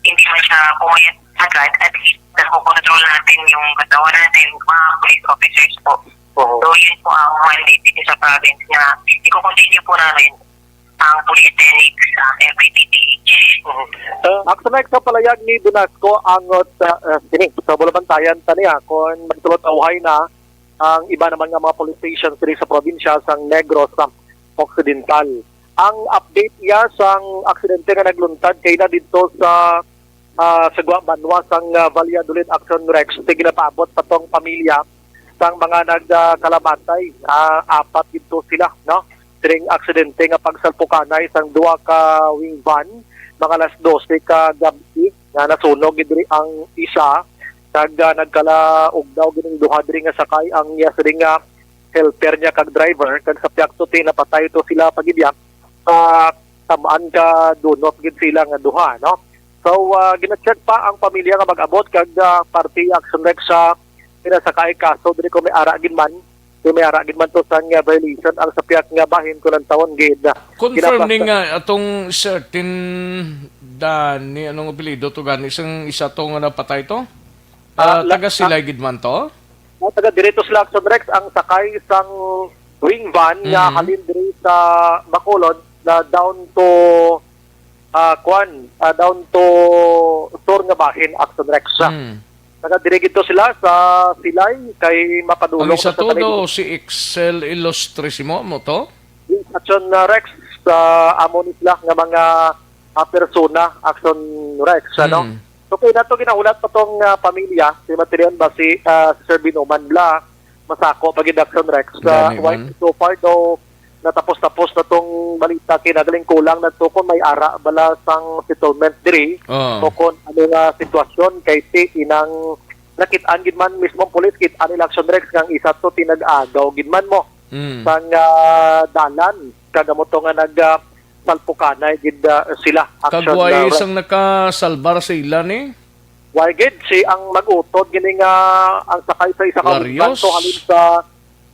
hindi man siya pumayat agad, at least nakokontrol natin yung katawan natin, mga police officers po. Oo. So, yun po ang mandate dito sa province na i-continue po namin ang police clinic sa every P P H. Uh, Aksyon Rex, sa palayag ni Donasco, angot, uh, uh, sini. So, bulabantayan ta niya kung magtulot awhay na ang iba naman nga mga police stations diri sa probinsya sang Negros, ah, Occidental. Ang update niya sang aksidente nga nagluntad kay na didto sa, ah, sa Gua-, banwa sang, ah, Valladolid, Aksyon Rex, ti ginapaabot pa tong pamilya sang mga nagkalamatay. Ah, apat didto sila, no? Sining aksidente nga pagsalpukanay sang duha ka wing van, mga alas dose ka gab-i, nga nasunog gid diri ang isa, kag, ah, nagkalaugdaw gining duha diri nga sakay, ang iya sining nga helper niya kag driver, kag sa pihak to ti napatay to sila pagidya sa tamaan ka dunot gid sila nga duha, no? So, ah, gina-check pa ang pamilya nga mag-abot kag, ah, parte Aksyon Rex sa pinasakay kaso diri kung may ara gid man, kung may ara gid man to sang, ah, violation ang sa pihak nga bahin kung ang tawon gid, ah, Confirm ni ginapas- nga atong certain Dani, anong apelyido to gani? Isang isa to nga napatay to? Ah, Ah, la- taga Silay gid man to? Ah, taga diri to sila, Aksyon Rex, ang sakay sang wing van nga Mm. halin diri sa Bacolod na down to, ah, kwan, ah, down to sur nga bahin, Aksyon Rex. Mm. Taga diri gid to sila sa Silay, kay Ang mapadulong isa sa to Silay. Do si Excel Ilustrisimo mo to? Aksyon, ah, Rex, sa amo ni sila nga mga, ah, persona, Aksyon Rex, ano? Mm. So, kay nato ginahulat pa tong, ah, pamilya, si Matilion ba si, ah, si Sir Binuman Bla, masako pa gid, Aksyon Rex. Sa Gani man. So far daw, natapos-tapos na tong balita, kay nagaling kulang na to kung may ara bala sang settlement diri, Oo. o kung ano nga sitwasyon, kay ti inang nakit-an gid man mismo ang pulis, kit-an nila, Aksyon Rex, nga ang isa to tinag-agaw gid man mo Mm. sang, ah, dalan. Kag amo to nga nag, ah, salpukanay gid, ah, sila. Aksyon Kag way na isang nakasalbar sa ila ni? Why gid si ang mag-utod gini nga ang sakay sa isa ka Larios? Wingvan to halin sa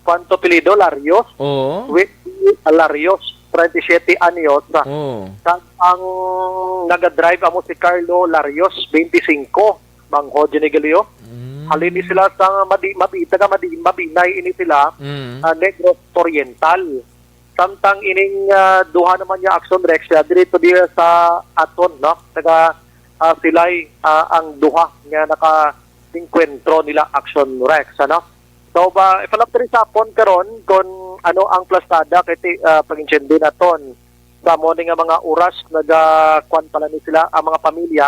Cuanto apelyido, Larios? Oo. Whitney Larios, treinta y siete anyos. Oo. Kag ang nagadrive amo si Carlo Larios, twenty-five, Bangho, Ginigalio. Mm. Halin ni sila sa Madi-, Mabita nga Madi-, Mabinay ini sila, Mm. ah, Negros Oriental. Samtang ining, ah, duha naman nga Action Rex, ah, diri to diya sa aton, no? Taga, ah, Silay, ah, ang duha nga naka-enkwentro nila Action Rex, ano? So, ba, i-follow up diri sa hapon karon kung ano ang plastada kay ti-, ah, pag-intindi naton sa mo ni nga mga oras, naga-, kuwan pala ni sila ang mga pamilya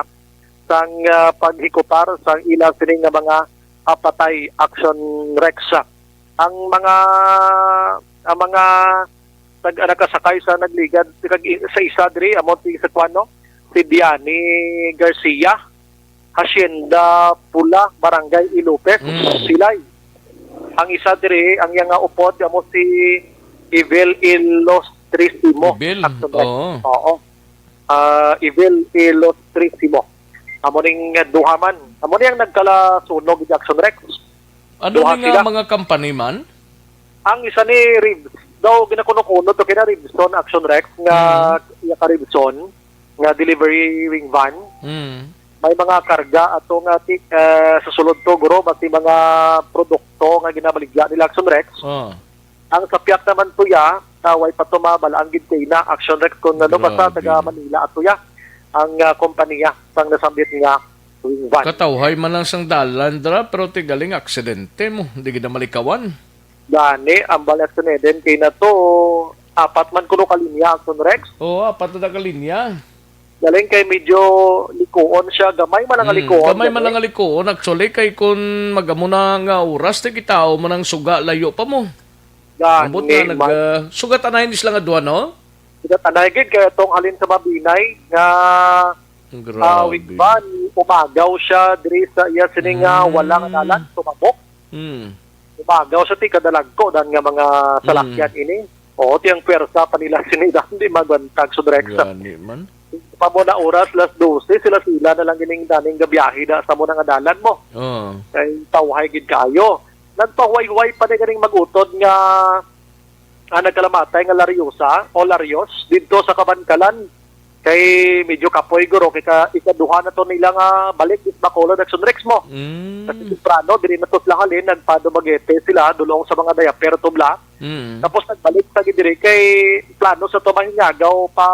sang, ah, paghikutar sang ila sini nga mga, ah, patay Action Rex. Ang mga, ang mga nag-, nakasakay sa nagligad kag i-, sa isa diri, amo ti sa kuwan, no? Si Diani Garcia, Hacienda Pula, Barangay Ilopez, Mm. Silay. Ang isa diri, ang iyang, ah, upod, amo si Evel Ilustrisimo. Evel, Action Rex. Oo. Oo. Ah, Evel Ilustrisimo. Amo ning duha man. Amo ni ang nagkalasunog, Action Rex. Ano Duha ni nga sila. mga company man? Ang isa ni Ribs, daw ginakuno-kuno to kina Ribson, Action Rex, nga Mm. iya ka Ribson, nga delivery wing van. Mm. May mga karga ato nga ti-, eh, sa sulod to, guro, basi mga produkto nga ginabaligya nila, Action Rex. Oh. Ang sapyak naman to ya, ah, way pa to mabal-an gid kay na, Action Rex, kung ano, basta Grabe. taga Manila ato ya ang, ah, kompanya sang nasambit nga wing van. Katawhay man lang sang dalan dra, pero ti galing aksidente mo, di gid na malikawan. Gani, ang bal Action Eden kay na to, apat man kuno ka linya, Action Rex. Oo, apat na ka linya. Galing kay medyo likuon siya, gamay man ang Hmm, likuon, gamay man gani. ang likuon, actually, kay kun magamo na nga oras, ti kitaw man ang suga, layo pa mo. Gani Ambot na nag, man. ah, sugat anay ni sila nga duha, no? Sugat anay gid, kay atong halin sa Mabinay nga, Grabe. ah, wing van, umagaw siya diri sa iya sini nga Mm. wala nga dalan, tumabok. Mm. Umagaw siya, ti kadalagko dan nga mga salakyan Mm. ini. Oo, ti ang pwersa pa nila sini dan, di magwantag, Action Rex. Gani man. Pa mo na oras, las dose, sila-sila na lang gining daning gabiyahe da sa mo nga dalan mo. Oo. Kay tawhay gid kayo. Nagpahuway-huway pa ni ganing mag-utod nga, ah, nagkalamatay nga Lariosa o Larios didto sa Kabankalan. Kay medyo kapoy, guro, kay ka-, ikaduha na to nila nga balik is Bacolod, Action Rex mo. Mm. Kasi temprano, diri na to sila halin, nagpa-Dumaguete sila, dulong sa mga diaper tubla. Mm. Tapos nagbalik sa gid diri kay plano sa to mahingaw pa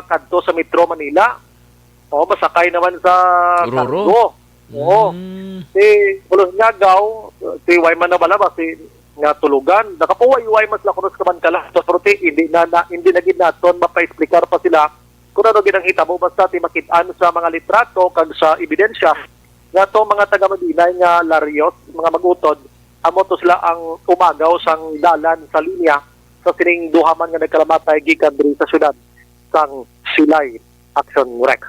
kadto sa Metro Manila. O, masakay naman sa Roro. cargo. Oo. Mm. Si Bulos Nyagaw, si Wayman Nabalaba, si nga tulugan. Nakapuway-way mas lakunos ka man kala sa fruti, hindi na, na, hindi na gid naton mapa-explicar pa sila kung ano gid ang hitabo, basta ti makit-an sa mga litrato kag sa ebidensya nga to mga taga Mabinay nga Larios, mga mag-utod, amo to sila ang umagaw sang dalan sa linya sa sining duha man nga nagkalamatay gikan diri sa syudad sang Silay, Action Rex.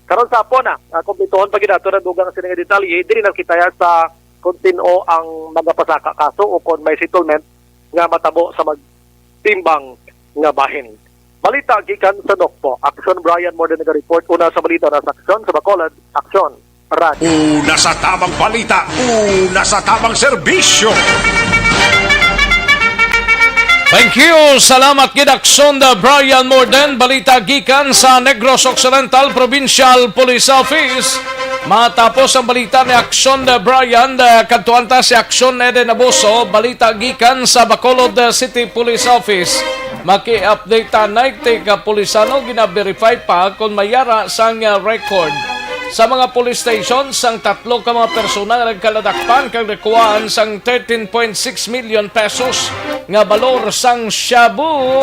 Karon sa hapon na, ah, kumplituhon pa gid nato ang dugang sini nga detalye. Diri na kita ya sa kung sin-o ang magapasaka kaso o kung may settlement nga matabo sa magtimbang nga bahin. Balita gikan sa Nokpo. Action Brian Morden naga-report. Una sa balita na sa Action sa Bacolod. Action. Radyo. Una sa tamang balita, una sa tamang serbisyo. Thank you. Salamat gid, Aksyon da Brian Morden. Balita gikan sa Negros Occidental Provincial Police Office. Matapos ang balita ni Aksyon da Brian, da, kadtuan ta si Aksyon Eden Abuso. Balita gikan sa Bacolod City Police Office. Maki-update ta, Nay, ti kapulisano, gina-verify pa kon may yara sang, ah, record sa mga police station sang tatlo ka mga persona nga nagkaladakpan kag nakuhaan sang thirteen point six million pesos nga balor sang shabu.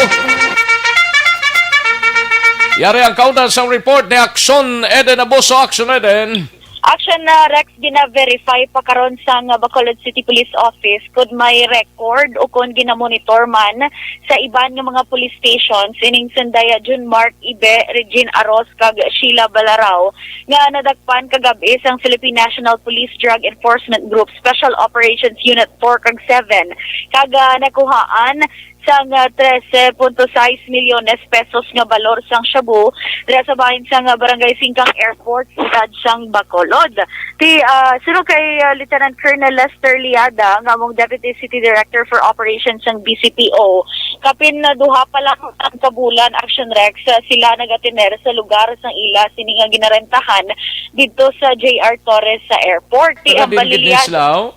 Yari ang kaundan sang report ni Action Eden Abuso. Action Eden. Action na, Rex, gina-verify pa karon sang Bacolod City Police Office kung may record o kung ginamonitor man sa iban nga mga police stations ining Sundaya June Mark Ibe, Regine Aros, kag Sheila Balarao nga nadakpan kagab-i sang Philippine National Police Drug Enforcement Group Special Operations Unit four kag seven, kag, ah, nakuhaan sang, ah, trese punto sais milyones pesos nga balor sang shabu dira sa bahin sang, ah, Barangay Singkang Airport, siyudad sang Bacolod. Ti, ah, suno kay, ah, Lieutenant Colonel Lester Liada, nga among Deputy City Director for Operations sang B C P O, kapin na duha pa lang ang kabulan, Action Rex, ah, sila nagatener sa lugar sang ila sini nga ginarentahan didto sa J R Torres sa airport. Ti Taga ang din gid ni Balilian sila, oh?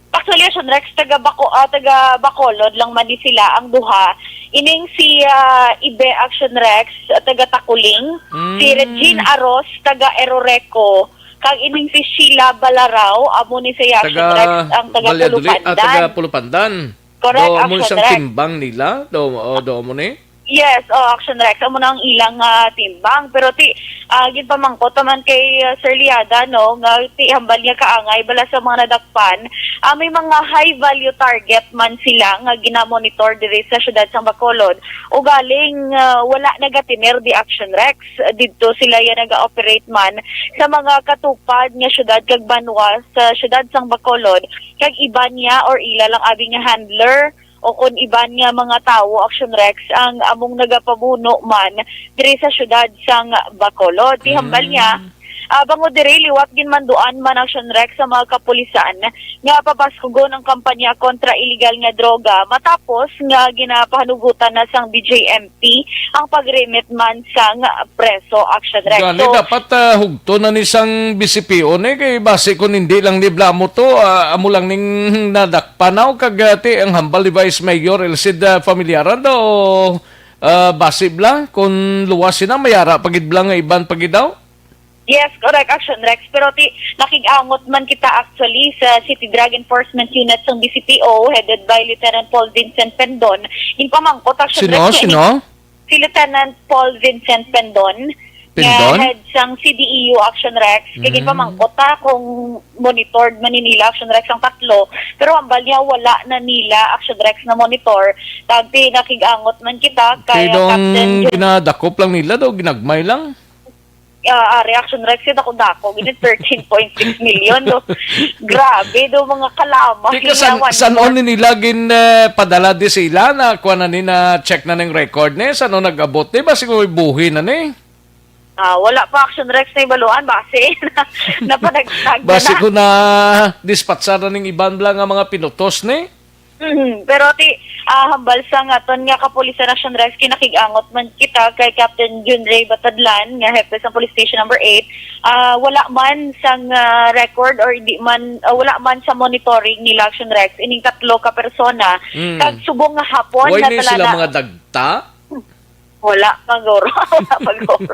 Actually, Action Rex, taga Baco-, ah, taga Bacolod lang man ni sila ang duha. Ining si, ah, Ibe Action Rex, ah, taga Taculing, si Mm. Regine Aros, taga Eroreco, kag ining si Sheila Balaraw, amo ni si Action Taga Rex, ang taga Valladolid, ah, Pulupandan. Taga Pulupandan. Correct, Do mo Action siyang Rex. Timbang nila? Do, oh, do mo ni? Yes, oh, Action Rex, amo na ang ilang, ah, timbang. Pero ti, ah, ginpamangkot naman kay, ah, Sir Liada, no, nga ti hambal niya kaangay bala sa mga nadakpan, ah, may mga high value target man sila nga ginamonitor diri sa siyudad sang Bacolod. Ugaling, ah, wala nagatener di Action Rex. Didto sila ya naga-operate man sa mga katupad nga siyudad kag banwa sa siyudad sang Bacolod, kag iban niya or ila lang abi nga handler o kon iban nga mga tawo, Action Rex, ang among nagapabuno man diri sa siyudad sang Bacolod. Ti hambal niya, Mm. ah, bangod diri, liwat ginmanduan man, Action Rex, sa mga kapulisan nga pabaskugon ang kampanya kontra iligal nga droga matapos nga ginapahanugutan na sang D J M P ang pag-remit man sang preso, Action Rex. Gani, So, dapat, ah, hugto na ni sang B C P O ni, kay basi kung hindi lang ni blamo to, ah, amo lang ning nadakpanaw kag, ah, ti ang hambal ni Vice Mayor Elcid, ah, Familiaran daw, ah, basi bla, kung luwas sina, mayara pa gid bla nga iban pa gid daw? Yes, correct, Action Rex. Pero ti, nakig-angot man kita actually sa City Drug Enforcement Unit sang B C P O, headed by Lieutenant Paul Vincent Pendon. Ginpamangkot, Action Sino? Rex, Sino? Si Lieutenant Paul Vincent Pendon, nga Pendon? Head sang C D E U, Action Rex. Kay Mm. ginpamangkot ta kung monitored man ni nila, Action Rex, ang tatlo. Pero hambal niya, wala na nila, Action Rex, na monitor. Kag ti, nakig-angot man kita kay, Kay ah, dong Captain Jun- ginadakop lang nila, daw ginagmay lang. Ah, ah, reaction, Rex, yun ako dako. Gini thirteen point six million, no? Grabe, do, mga kalamang. Di ka san, hinawan san mo. On ni nila gin, eh, padala di sila na kuha na ni, na check na ning record ni? San on nag-abot ni? Basi ko buhi na ni. Ah, wala pa, Action Rex, na ibaluan. Basi, napanagtag na Basi na. Ko na dispatcha na ning iban bla nga mga pinutos ni. Mhm. Pero ti, ah, hambal sa nga aton nga kapulisan, Action Rex, kinakig-angot man kita kay Captain Jun Ray Batadlan, nga hepe sa Police Station Number Eight. Ah, wala man sang, ah, record or di man, ah, wala man sa monitoring nila, Action Rex, ining tatlo ka persona. Mm. Kag subong nga hapon Why na ni tala sila na mga dagta? Wala pa, guro. Wala pa, guro.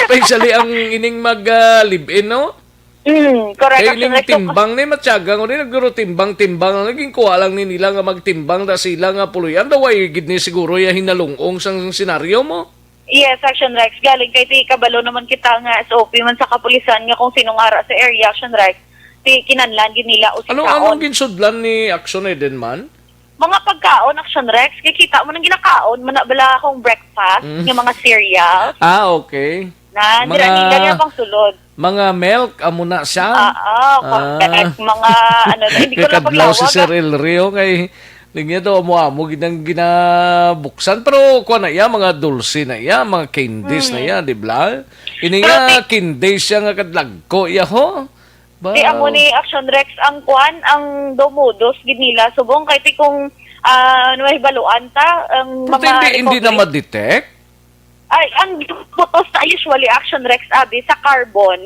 Especially ang ining mag, ah, live-in, no? Mm, correct. Kay Action ining Rex, so timbang ni, matyaga ko ni, nagduro timbang-timbang lang, naging kuha lang ni nila nga magtimbang na sila nga puloy-an. Daw, way gid ni siguro ya hinalungong sang senaryo mo. Yes, Action Rex. Galing kay ti kabalo naman kita nga S O P man sa kapulisan nga kung sino nga ara sa area, Action Rex, ti kinanlan gid nila Ano, usikaon. Anong ginsudlan ni Action Eden man? Mga pagkaon, Action Rex, kay kita mo nang ginakaon, man na bala akong breakfast, Mm. nga mga cereal. Ah, okay. Na, Mga dira nila niya pang sulod. Mga milk, amo na siya? Oo, Ah. correct. Mga, ano, hindi ko lang Kakadlaw si paglawag, Sir ah. El Rio kay, niya daw, amo-amo, ginang ginabuksan. Pero, kuha na iya, mga dulce na iya, mga candies na Mm. iya, di ba? Ini Pero nga, ti- candies siya nga kadlagko, iya ho. Ba? Ti amo ni Action Rex ang kwan, ang dumudos gid nila subong kay ti kung, ah, mahibaluan ta ang Pero mga hindi, hindi na recovery. Ma-detect? Ay, ang putos na usually, Action Rex, abi sa carbon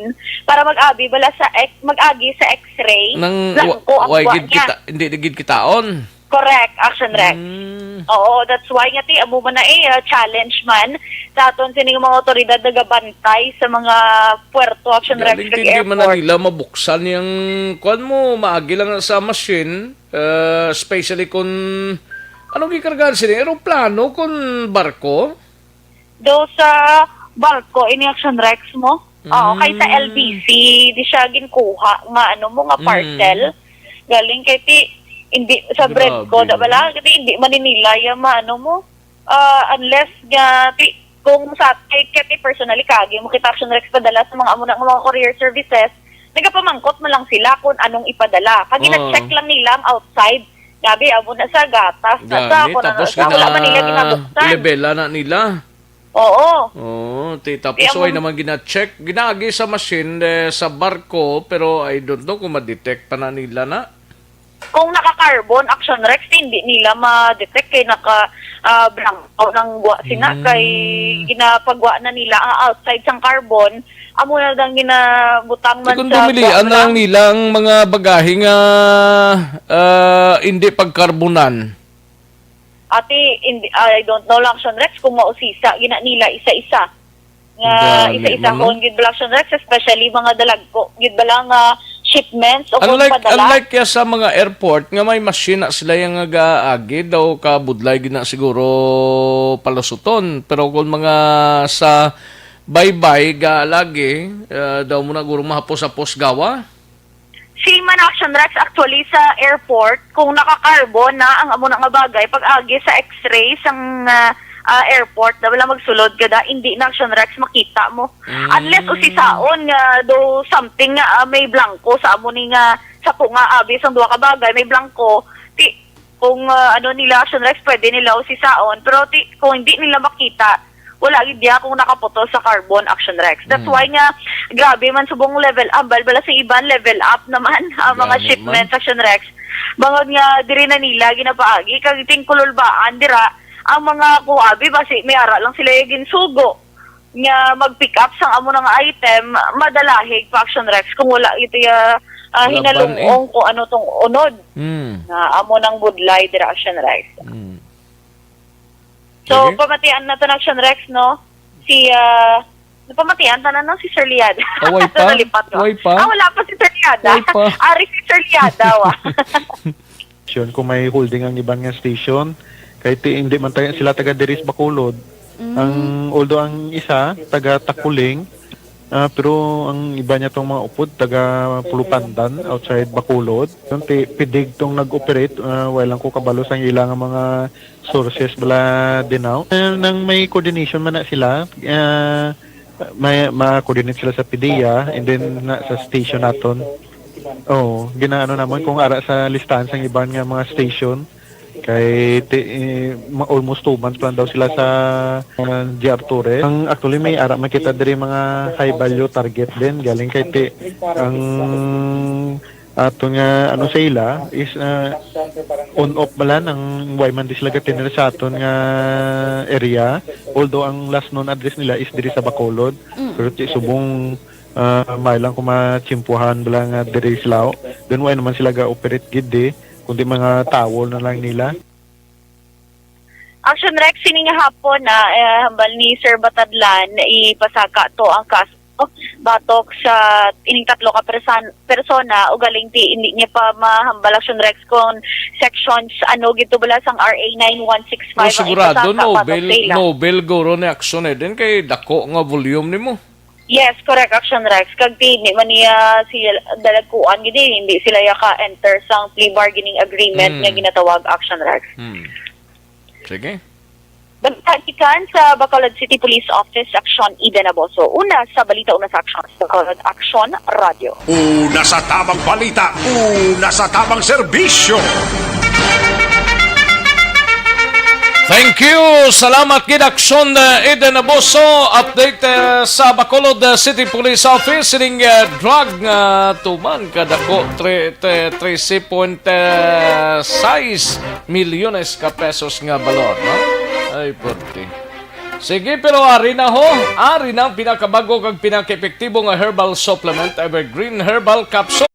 para mag-abi bala sa X, mag-agi sa X-ray. Nang lang wa-, ko ang way buwan gid niya. Kita, hindi na gid kitaon. Correct, Action Rex. Mm. Oo, that's why nga ti amo man na eh, ah, challenge man sa aton sining mga otoridad nagabantay sa mga puerto, Action Rex, Galing kag din, di man na airport. Nila mabuksan yung, kuwan mo, maagi lang sa machine, uh, especially kung, anong gikargahan sila? Eroplano, kung barko? Do sa barko, ini Action Rex mo? Oo, kay sa Mm. L B C, di siya ginkuha nga, ano mo, nga Mm. parcel. Galing kay ti, hindi, sa Grabe, Bredco, da no? Bala, kay ti, hindi man ni nila ya maano mo. Ah, unless nga, ti, kung sa, kay, kay ti personally, kagi mo kita Action Rex padala sa mga amo na nga mga courier services, nagapamangkot mo lang sila kung anong ipadala. Kag Oo. Gina-check lang nila ang outside Grabe, amo na sa gatas na sa, Gani, ako na, tapos sa, wala man nila ginabuksan. Gina-, level na nila. Oo. Oo, ti-, tapos Kaya way mo naman gina-check. Ginaagi sa machine, eh, sa barko, pero I don't know kung ma-detect pa na nila na. Kung naka-carbon, Action Rex, hindi nila ma-detect kay naka, ah, blanco nang gwa sina, kay Mm. ginapagwa na nila ang outside sang carbon, amo na lang ginabutang man Kung sa pumilian blanco na lang lang. Nila ang mga bagahe nga, ah, hindi pagkarbonan. Ati, hindi, I don't know lang, Action Rex, kung mausisa gina nila isa-isa. Nga Gani, isa-isa mano? Kon gid, Action Rex, especially mga dalagko gid bala nga shipments o kon Unlike, padala. Unlike ya sa mga airport nga may machine na sila yang nagaagi daw ka budlay gid na siguro palusuton. Pero kung mga sa baybay ga lagi, ah, daw mo na guro mahapos-hapos gawa. Same man, Action Rex, actually, sa airport, kung naka-carbon na ang amo na nga bagay, pag agi sa X-ray sang, ah, ah, airport, na wala magsulod ka da, hindi na, Action Rex, makita mo. Mm. Unless usisaon nga do something nga, ah, may blanco sa amo ni nga, sa tunga, abi sang duha ka bagay, may blanco, ti, kung, ah, ano nila, Action Rex, pwede nila usisaon, pero ti, kung hindi nila makita, wala gid diha kung nakaputol sa carbon, Action Rex. That's Mm. why nga, grabe man subong level, ambal bala sa iban, level up naman ang mga Gani shipments, man. Action Rex. Bangod nga diri na nila ginapaagi, kag tingkululbaan dira, ang mga kuabi, basi may ara lang sila yung ginsugo nga mag-pick up sang amo na nga item, madalahig pa, Action Rex, kung wala ito ya, ah, Laban, hinalungong eh. Kung ano tong unod Mm. nga amo nang budlay dira, Action Rex. Mm. So, Sige. Pamatian na to na, Action Rex, no? Si, ah, napamatian ta na, no? Si Sir Liada. Ah, way pa? Nalipat ko. Way pa? Ah, wala pa si Sir Liada. Way pa? Ari si Sir Liada, wa. Station kung may holding ang iban nga station. Kay ti-, hindi man taga, sila taga diri sa Bacolod. Mm. Ang, although ang isa, taga Takuling, ah, pero ang iba niya tong mga upod, taga Pulupandan, outside Bacolod. Yung ti-, pidig tong nag-operate, ah, wala lang ko kabalo sa ila nga mga sources bala dinaw. Eh, nang may coordination man na sila, ah, may, ma-coordinate sila sa PDEA and then na sa station naton. Oh, ginaano naman kung ara sa listahan sang iban nga mga station. Kay ti-, eh, ma-, almost two months pa lang daw sila sa, ah, G R Torres. Ang actually may ara man kita diri mga high value target din. Galing kay ti-, ang aton nga, ano, sa ila is, ah, on-off bala nang why man di sila gatinir sa aton nga area. Although ang last known address nila is diri sa Bacolod, Mm. pero ti subong, ah, may lang kumatsimpuhan bala nga diri sila. Then why naman sila ga-operate gid di, kundi mga tawol na lang nila. Action Rex, sining hapon na, eh, hambal ni Sir Batadlan, ipasaka to ang kaso batok sa ining tatlo ka persan-, persona, ugaling ti hindi niya pa mahambal, Action Rex, kung sections ano gito bala sang R A nine one six five. Pero ang sigurado, ipasaka batok novel, sa ila. Novel guro ni Action, eh, din kay dako nga volume nimo. Yes, correct, Action Rex. Kag ti hindi man niya si dalagkuan gid, eh, hindi sila yaka-enter sang plea bargaining agreement Hmm. nga ginatawag, Action Rex. Hmm. Sige. Balita gikan sa Bacolod City Police Office, Action Eden Aboso. Una sa balita, una sa aksyon, Bacolod Action Radio. Una sa tabang balita, una sa tabang serbisyo. Thank you. Salamat gid, Action, uh, Eden Aboso. Update, uh, sa Bacolod, uh, City Police Office, sining, uh, drug nga tuman kadako, tre-, te-, trese point sais milyones ka pesos nga balor, no? Ay, porte. Sige, pero ari na ho. Ari na ang pinakabago kag pinakaepektibo nga herbal supplement, Evergreen Herbal Capsule.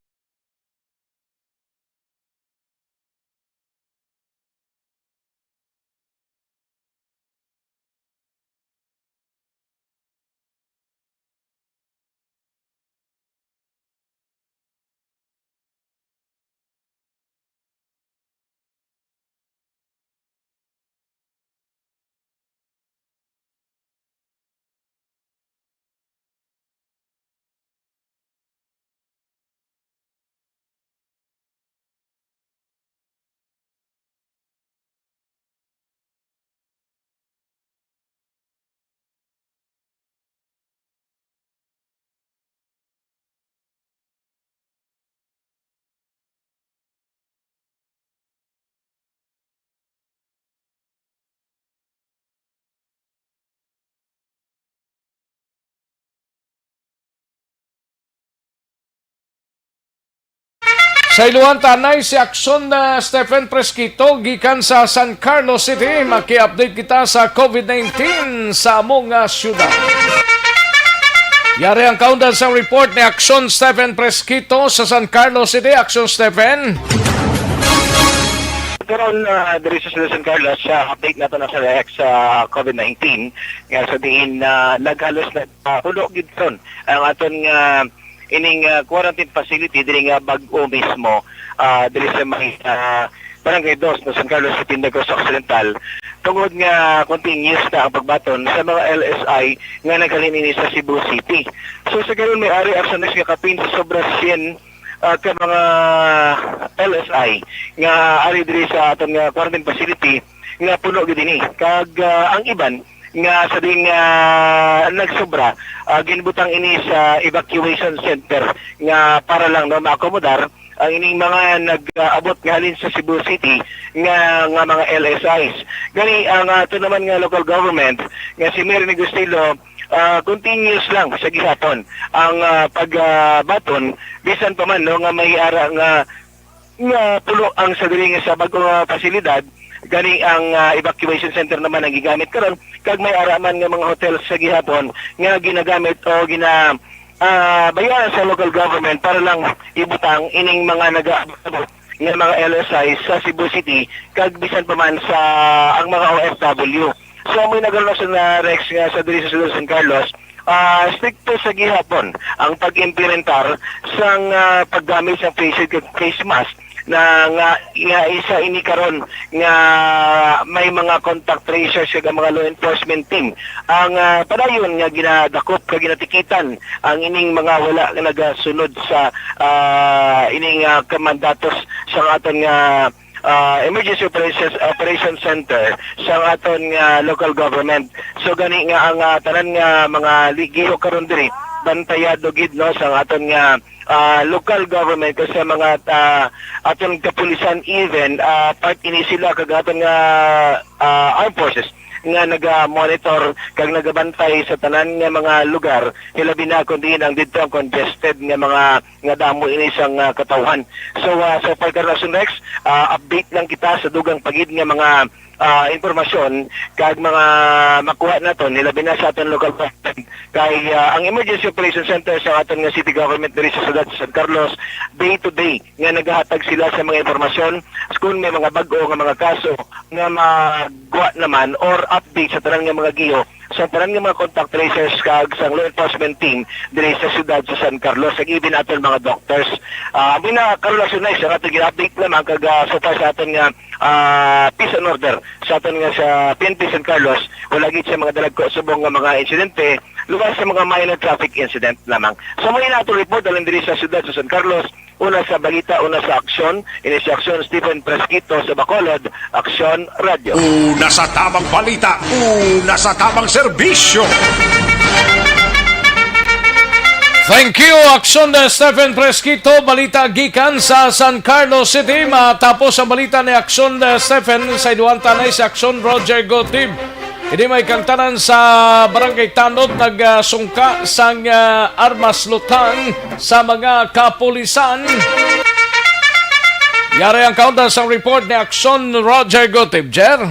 Sa iluhan ta anay si Action, ah, Stephen Presquito gikan sa San Carlos City. Maki-update kita sa COVID nineteen sa among, ah, syudad. Yari ang kaundan sang report ni Action Stephen Presquito sa San Carlos City. Action Stephen. Karon, ah, diri sa San Carlos, sa update nato na sa Rex sa COVID nineteen, nga sa diin, ah, naghalos na, ah, puno gid karon ang aton nga ining, ah, quarantine facility diri nga bag-o mismo, ah, diri sa may, ah, Barangay Dos, no, San Carlos City, Negros Occidental, tungod nga continuous na ang pagbaton sa mga L S I nga naghalin ini sa Cebu City. So, sa karon may ari, Action Rex, nga kapin sa sobra sien, ah, ka mga L S I nga ari diri sa aton nga quarantine facility nga puno gid ini. Kag, ah, ang iban nga sa ding, ah, nagsobra, ah, ginbutang ini sa evacuation center nga para lang, no, maakomodar ang ining mga nag-abot nga halin sa Cebu City nga, nga mga L S Is. Gani, ang ato naman nga local government nga si Mayor Negros Estilo, ah, continuous lang sa gihapon ang, ah, pagbaton, bisan pa man, no, nga may ara nga nga pulo ang sa diri nga sa bag-o nga pasilidad, gani ang, ah, evacuation center naman ang gigamit karon, kag may ara man nga mga hotel sa gihapon nga ginagamit o gina-, ah, bayaan sa local government para lang ibutang ining mga nagaabot nga mga L S I sa Cebu City, kag bisan pa man sa ang mga O F W. So, amoy nagkaroon sa na Rex nga sa diri sa Sudad San Carlos, ah, stricto sa gihapon ang pag-implementar sang, ah, paggamit sa face shield kag face mask na nga, nga isa ini karon nga may mga contact tracers kag ang mga law enforcement team ang, ah, padayon nga ginadakop kag ginatikitan ang ining mga wala nga nagasunod sa, ah, ining, ah, kamandatos sa aton nga ah, Emergency Operations, Operation Center sa aton nga local government. So gani nga ang, ah, tanan nga mga li-, giho karon diri bantayado gid, no, sa aton nga, ah, local government, kasi mga, ah, aton kapulisan even, ah, part ini sila kag aton nga, ah, armed forces nga naga-monitor kag nagabantay sa tanan nga mga lugar, hilabi na kon diin ang didto ang congested nga mga nga damo ini sang, ah, katawhan. So, ah, so far karon, Action Rex, ah, update lang kita sa dugang pa gid nga mga, ah, impormasyon kag mga makuha naton, hilabi na sa aton local government. Kay, ah, ang Emergency Operation Center sa aton nga city government diri sa siyudad sa San Carlos, day to day nga nagahatag sila sa mga impormasyon. Kung may mga bag-o nga mga kaso nga magwa naman or update sa tanan nga mga giho, sa tanan nga mga contact tracers kag sang law enforcement team diri sa siyudad sa San Carlos, kag even aton mga doctors. Ah, amoy na karon, Action Rex, ang aton gina-update lamang kag, ah, so far sa aton nga, ah, peace and order sa aton nga sa P N P San Carlos, wala gid sa mga dalagko subong nga mga insidente, luwas sa mga minor traffic incident lamang. So, amoy na aton report halin diri sa siyudad sa San Carlos. Una sa balita, una sa aksyon, ini si Aksyon Stephen Presquito sa Bacolod, Aksyon Radyo. Una sa tamang balita, una sa tamang serbisyo. Thank you, Aksyon, uh, Stephen Presquito. Balita gikan sa San Carlos City. Matapos ang balita ni Aksyon, uh, Stephen, sa iduhan tanay si Aksyon Roger Gotib. Ini may kangtanan sa Barangay Tanod nagasungka sang, ah, armas lutang sa mga kapulisan. Yari ang kaundan sang report ni Aksyon Roger Gutib, Jer.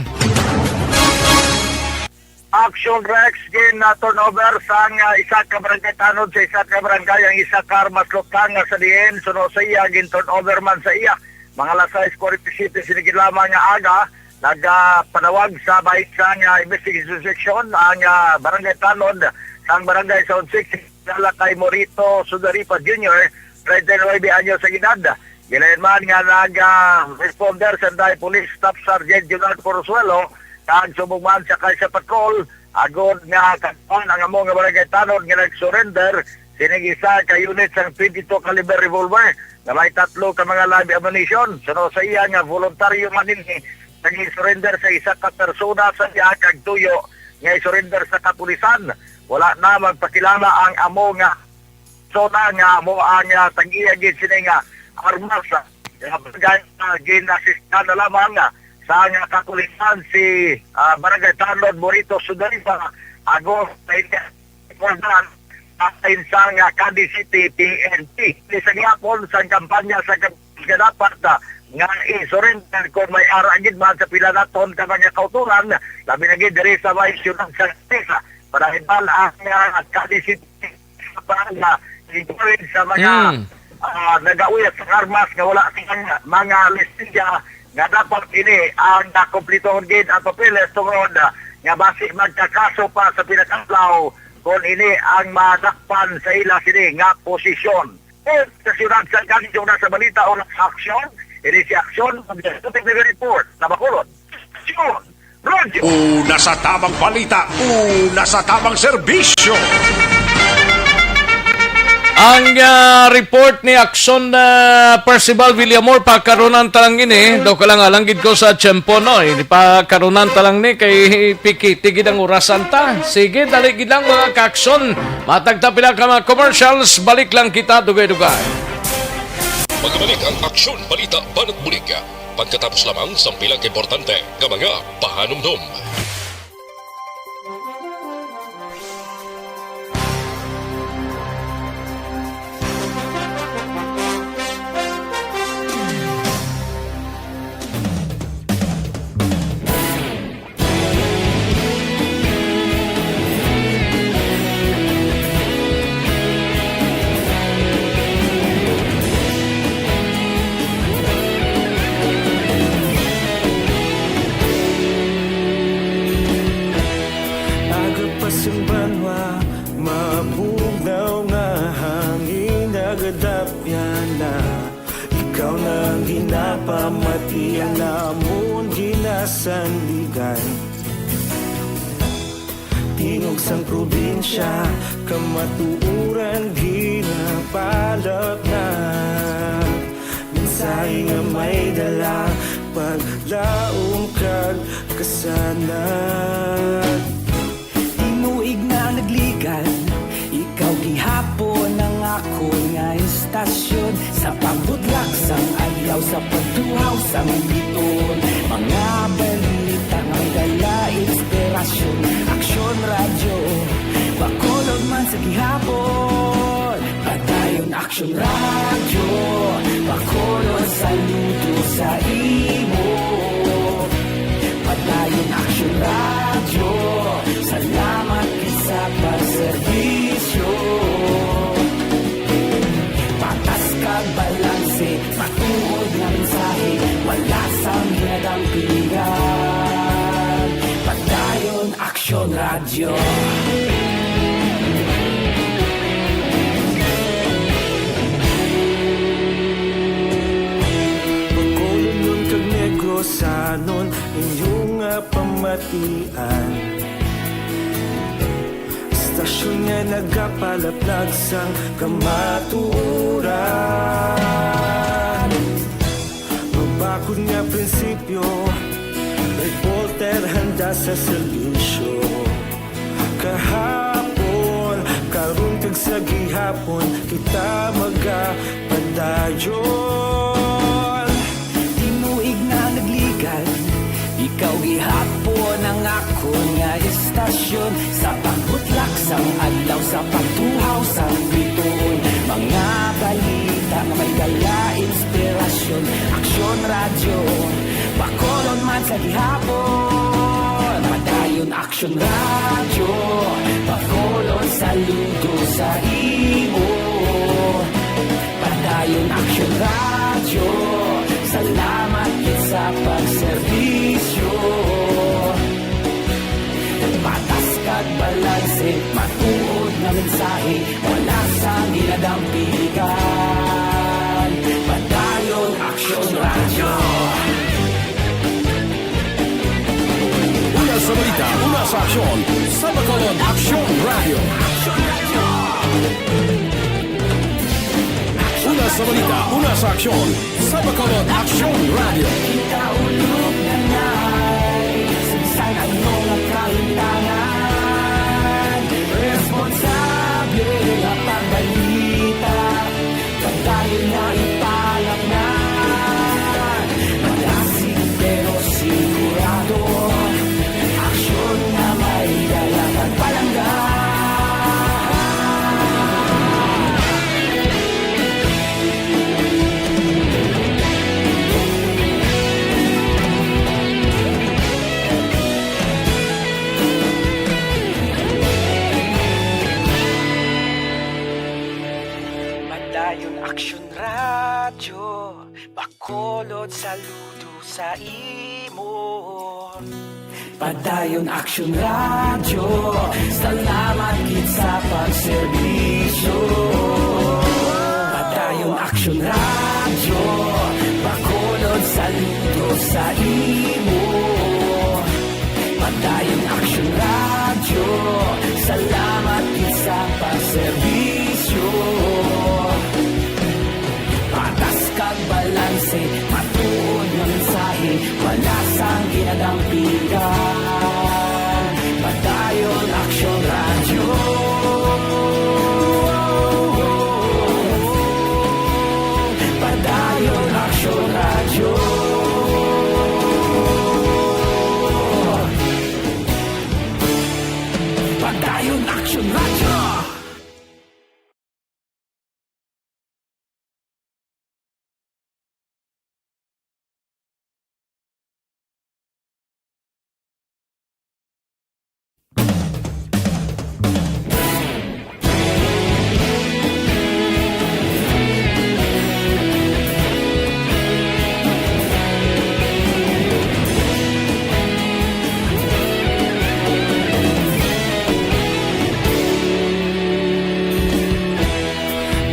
Action Rex, gin, ah, turnover sang, ah, isa ka barangay tanod sa isa ka barangay ang isa ka armas lutang nga sa diin suno sa iya gin turnover man sa iya. Mga alas sais forty-seven sini gid lamang nga aga, nagapanawag sa bahin sang, ah, investigation section ang, ah, barangay tanod sang barangay Saunsic, kilala kay Morito Sudaripa Junior, treinta y nueve anyos ang edad. Gilayan man nga nag, ah, responder sa Anday Police Staff Sergeant Junard Porzuelo kag subong man siya kay sa patrol agod nga kakuan ang amo nga barangay tanod nga nag-surrender sining isa ka unit sang twenty-two caliber revolver nga may tatlo ka mga live ammunition. Suno sa iya nga voluntaryo man ini nga gi-surrender sa isa ka persona sa iya kag tuyo nga i-surrender sa kapulisan. Wala na magpakilala ang amo nga persona nga amo ang, ah, tag-iya gid sini nga armas. Nga bagay nga gin-assistan na lamang, ah, sa nga kapulisan si, ah, Barangay Tanod Morito Sudaripa Agos sa Ayon sang, ah, Cadiz City P N P, sa gihapon sa kampanya sa kab-, nga dapat, ah, nga i-surrender kung may ara gid man sa pila naton ka mga kautoran, labi na gid diri sa may siyudad sa Cadiz. Para iban ang, ah, Cadiz City pa nga encourage sa mga, Mm. ah, nagauyas sa armas nga wala silang mga lisensya, nga dapat ini ang, ah, kumplituhon gid ang papeles tungod, ah, nga basi magkakaso pa sa pinakalaw kung ini ang madakpan sa ila sini nga posisyon. Sa siyudad sa Cadiz, una sa balita, una sa aksyon, ini si Aksyon, ang report na Bacolod. Aksyon! Radyo. Una sa tamang balita, una sa tamang serbisyo. Ang, ah, report ni Aksyon, ah, Percival Villamor, pakarunan ta lang ini. Daw ka lang, alang gid ko sa tiyempo, no? Ini pakarunan ta lang ni kay pikiti gid ang orasan ta. Sige, dali gid lang, mga kaaksyon. Matag ta pila ka mga commercials, balik lang kita, dugay-dugay. Magbalik ang Aksyon Balita Banat Bulig pagkatapos lamang sang pila ka importante nga mga pahanumdom. Aga pa sing banwa, mabugnaw nga hangin nagadapyan na. Ikaw na ang ginapamati, ang amon ginasandigan. Tingog sang probinsya, kamatuoran ginapalapnap. Mensahe nga may dala, paglaom kag kasanag. Tinuig na nagligan, ikaw gihapon ang akon nga istasyon. Sa pagbutlak sang adlaw, sa pagtuhaw sang biton, mga balita nga may dala inspirasyon. Aksyon Radyo, Bacolod man sa gihapon. Padayon Aksyon Radyo, Bacolod, saludo sa imo. Padayon Aksyon Radyo, salamat gid sa pagserbisyo. Patas kag balanse, matuod nga mensahe, wala sang ginadampigan. Padayon Aksyon Radyo. Bacolodnon kag Negrosanon, inyo nga pamatian. Istasyon nga nagapalaplag sang kamatuoran. Mabakod nga prinsipyo, reporter handa sa serbisyo. Kahapon, karon kag sa gihapon, kita magapadayon. Tinuig na nagligan, ikaw gihapon ang akon nga istasyon. Sa pagbutlak sang adlaw, sa pagtuhaw sang bituon, mga balita nga may dala inspirasyon. Aksyon Radyo, Bacolod man sa gihapon. Padayon Aksyon Radyo, Bacolod, saludo sa imo. Padayon Aksyon Radyo, salamat gid sa pagserbisyo. Patas kag balanse, matuod nga mensahe, wala sang ginadampigan. Padayon Aksyon Radyo. Una sa balita, una sa aksyon, sa Bacolod, Aksyon Radyo. Una sa balita, una sa aksyon, sa Bacolod, Aksyon Radyo. Kita ulog na nay, sa bisan ano nga kalimtangan, responsable nga pagbalita. Padayon na ipalapnan, malasig pero sigurado. Aksyon nga may dala kag palangga. Dayon Aksyon Radyo, Bacolod, saludo sa imo. Padayon Aksyon Radyo, salamat gid sa pagserbisyo. Padayon Aksyon Radyo, Bacolod, saludo sa imo. Padayon Aksyon Radyo, salamat gid sa pagserbisyo. Patas kag balanse, matuod nga mensahe, wala sang ginadampigan. Padayon Aksyon Radyo. Padayon Aksyon Radyo. Padayon Aksyon Radyo.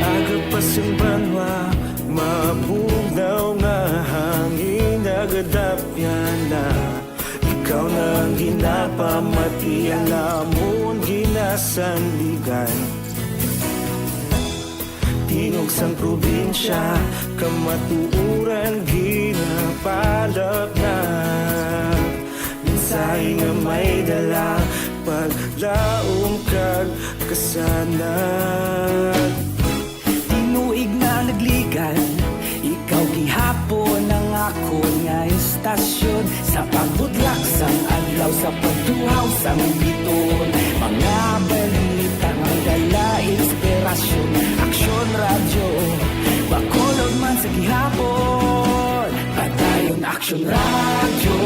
Aga pa sing banwa, mabugnaw nga hangin, nagadapyan na. Ikaw na ang ginapamati, ang amon ginasandigan. Tingog sang probinsya, kamatuoran ginapalapnap. Mensahe nga may dala, paglaom kag kasanag. Tinuig na nagligan, ikaw gihapon ang akon nga istasyon. Sa pagbudlak sang adlaw, sa pagtuhaw sang biton, mga balita nga dala inspirasyon. Aksyon Radyo, Bacolod man sa gihapon. Padayon Aksyon Radyo,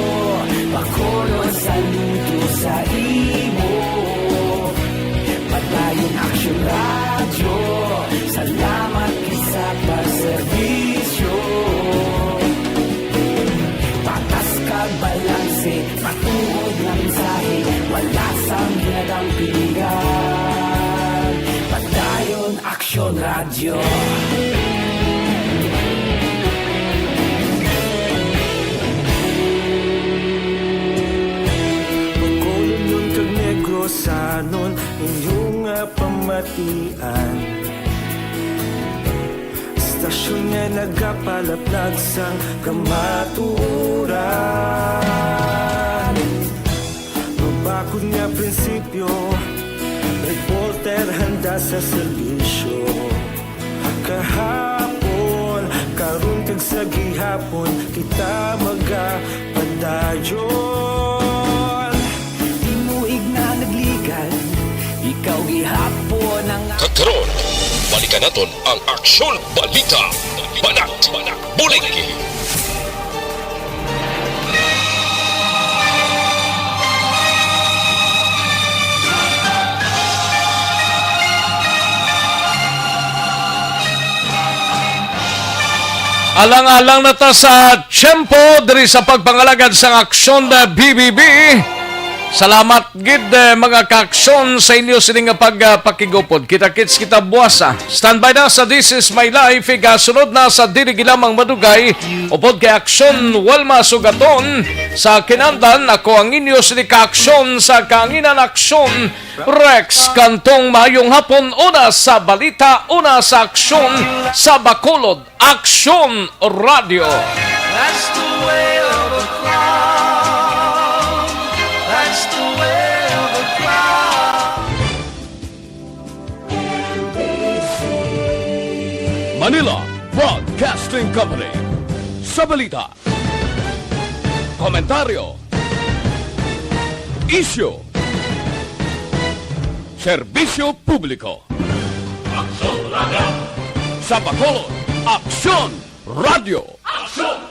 Bacolod, saludo sa imo. Padayon Aksyon Radyo, salamat gid sa pagserbisyo. Patas kag balanse, matuod nga mensahe, wala sang ginadampigan. Padayon Aksyon Radyo. Bacolod kag Negros, sanon inyo nga pamatian. Istasyon nga nagapalaplag sang kamatuoran. Mabakod nga prinsipyo, reporter handa sa serbisyo. Kahapon, karon kag sa gihapon, kita magapadayon. Tinuig na nagligan, ikaw gihapon ang Kag karon, balikan naton ang Aksyon Balita. Banat, Buliki. Alang-alang na ta sa tiyempo diri sa pagpangalagad sang Aksyon, eh, B B B. Salamat gid, eh, mga kaaksyon, sa inyo sini nga pag, ah, pakigupod. Kita-kits kita buwas, ah. Standby na sa This Is My Life, igasunod na sa Dili Gid Lamang Madugay, upod kay Aksyon Walma Sugaton. Sa kinandan, ako ang inyo sini kaaksyon sa kaanginan, Aksyon Rex Cantong. Maayong hapon, una sa balita, una sa aksyon sa Bacolod. Aksyon Radyo. That's the way of the crowd. That's the way of the crowd. Manila Broadcasting Company. Sa balita, komentaryo, isyu, serbisyo publiko. Aksyon Radyo. Sa Bacolod, Aksyon Radyo. Aksyon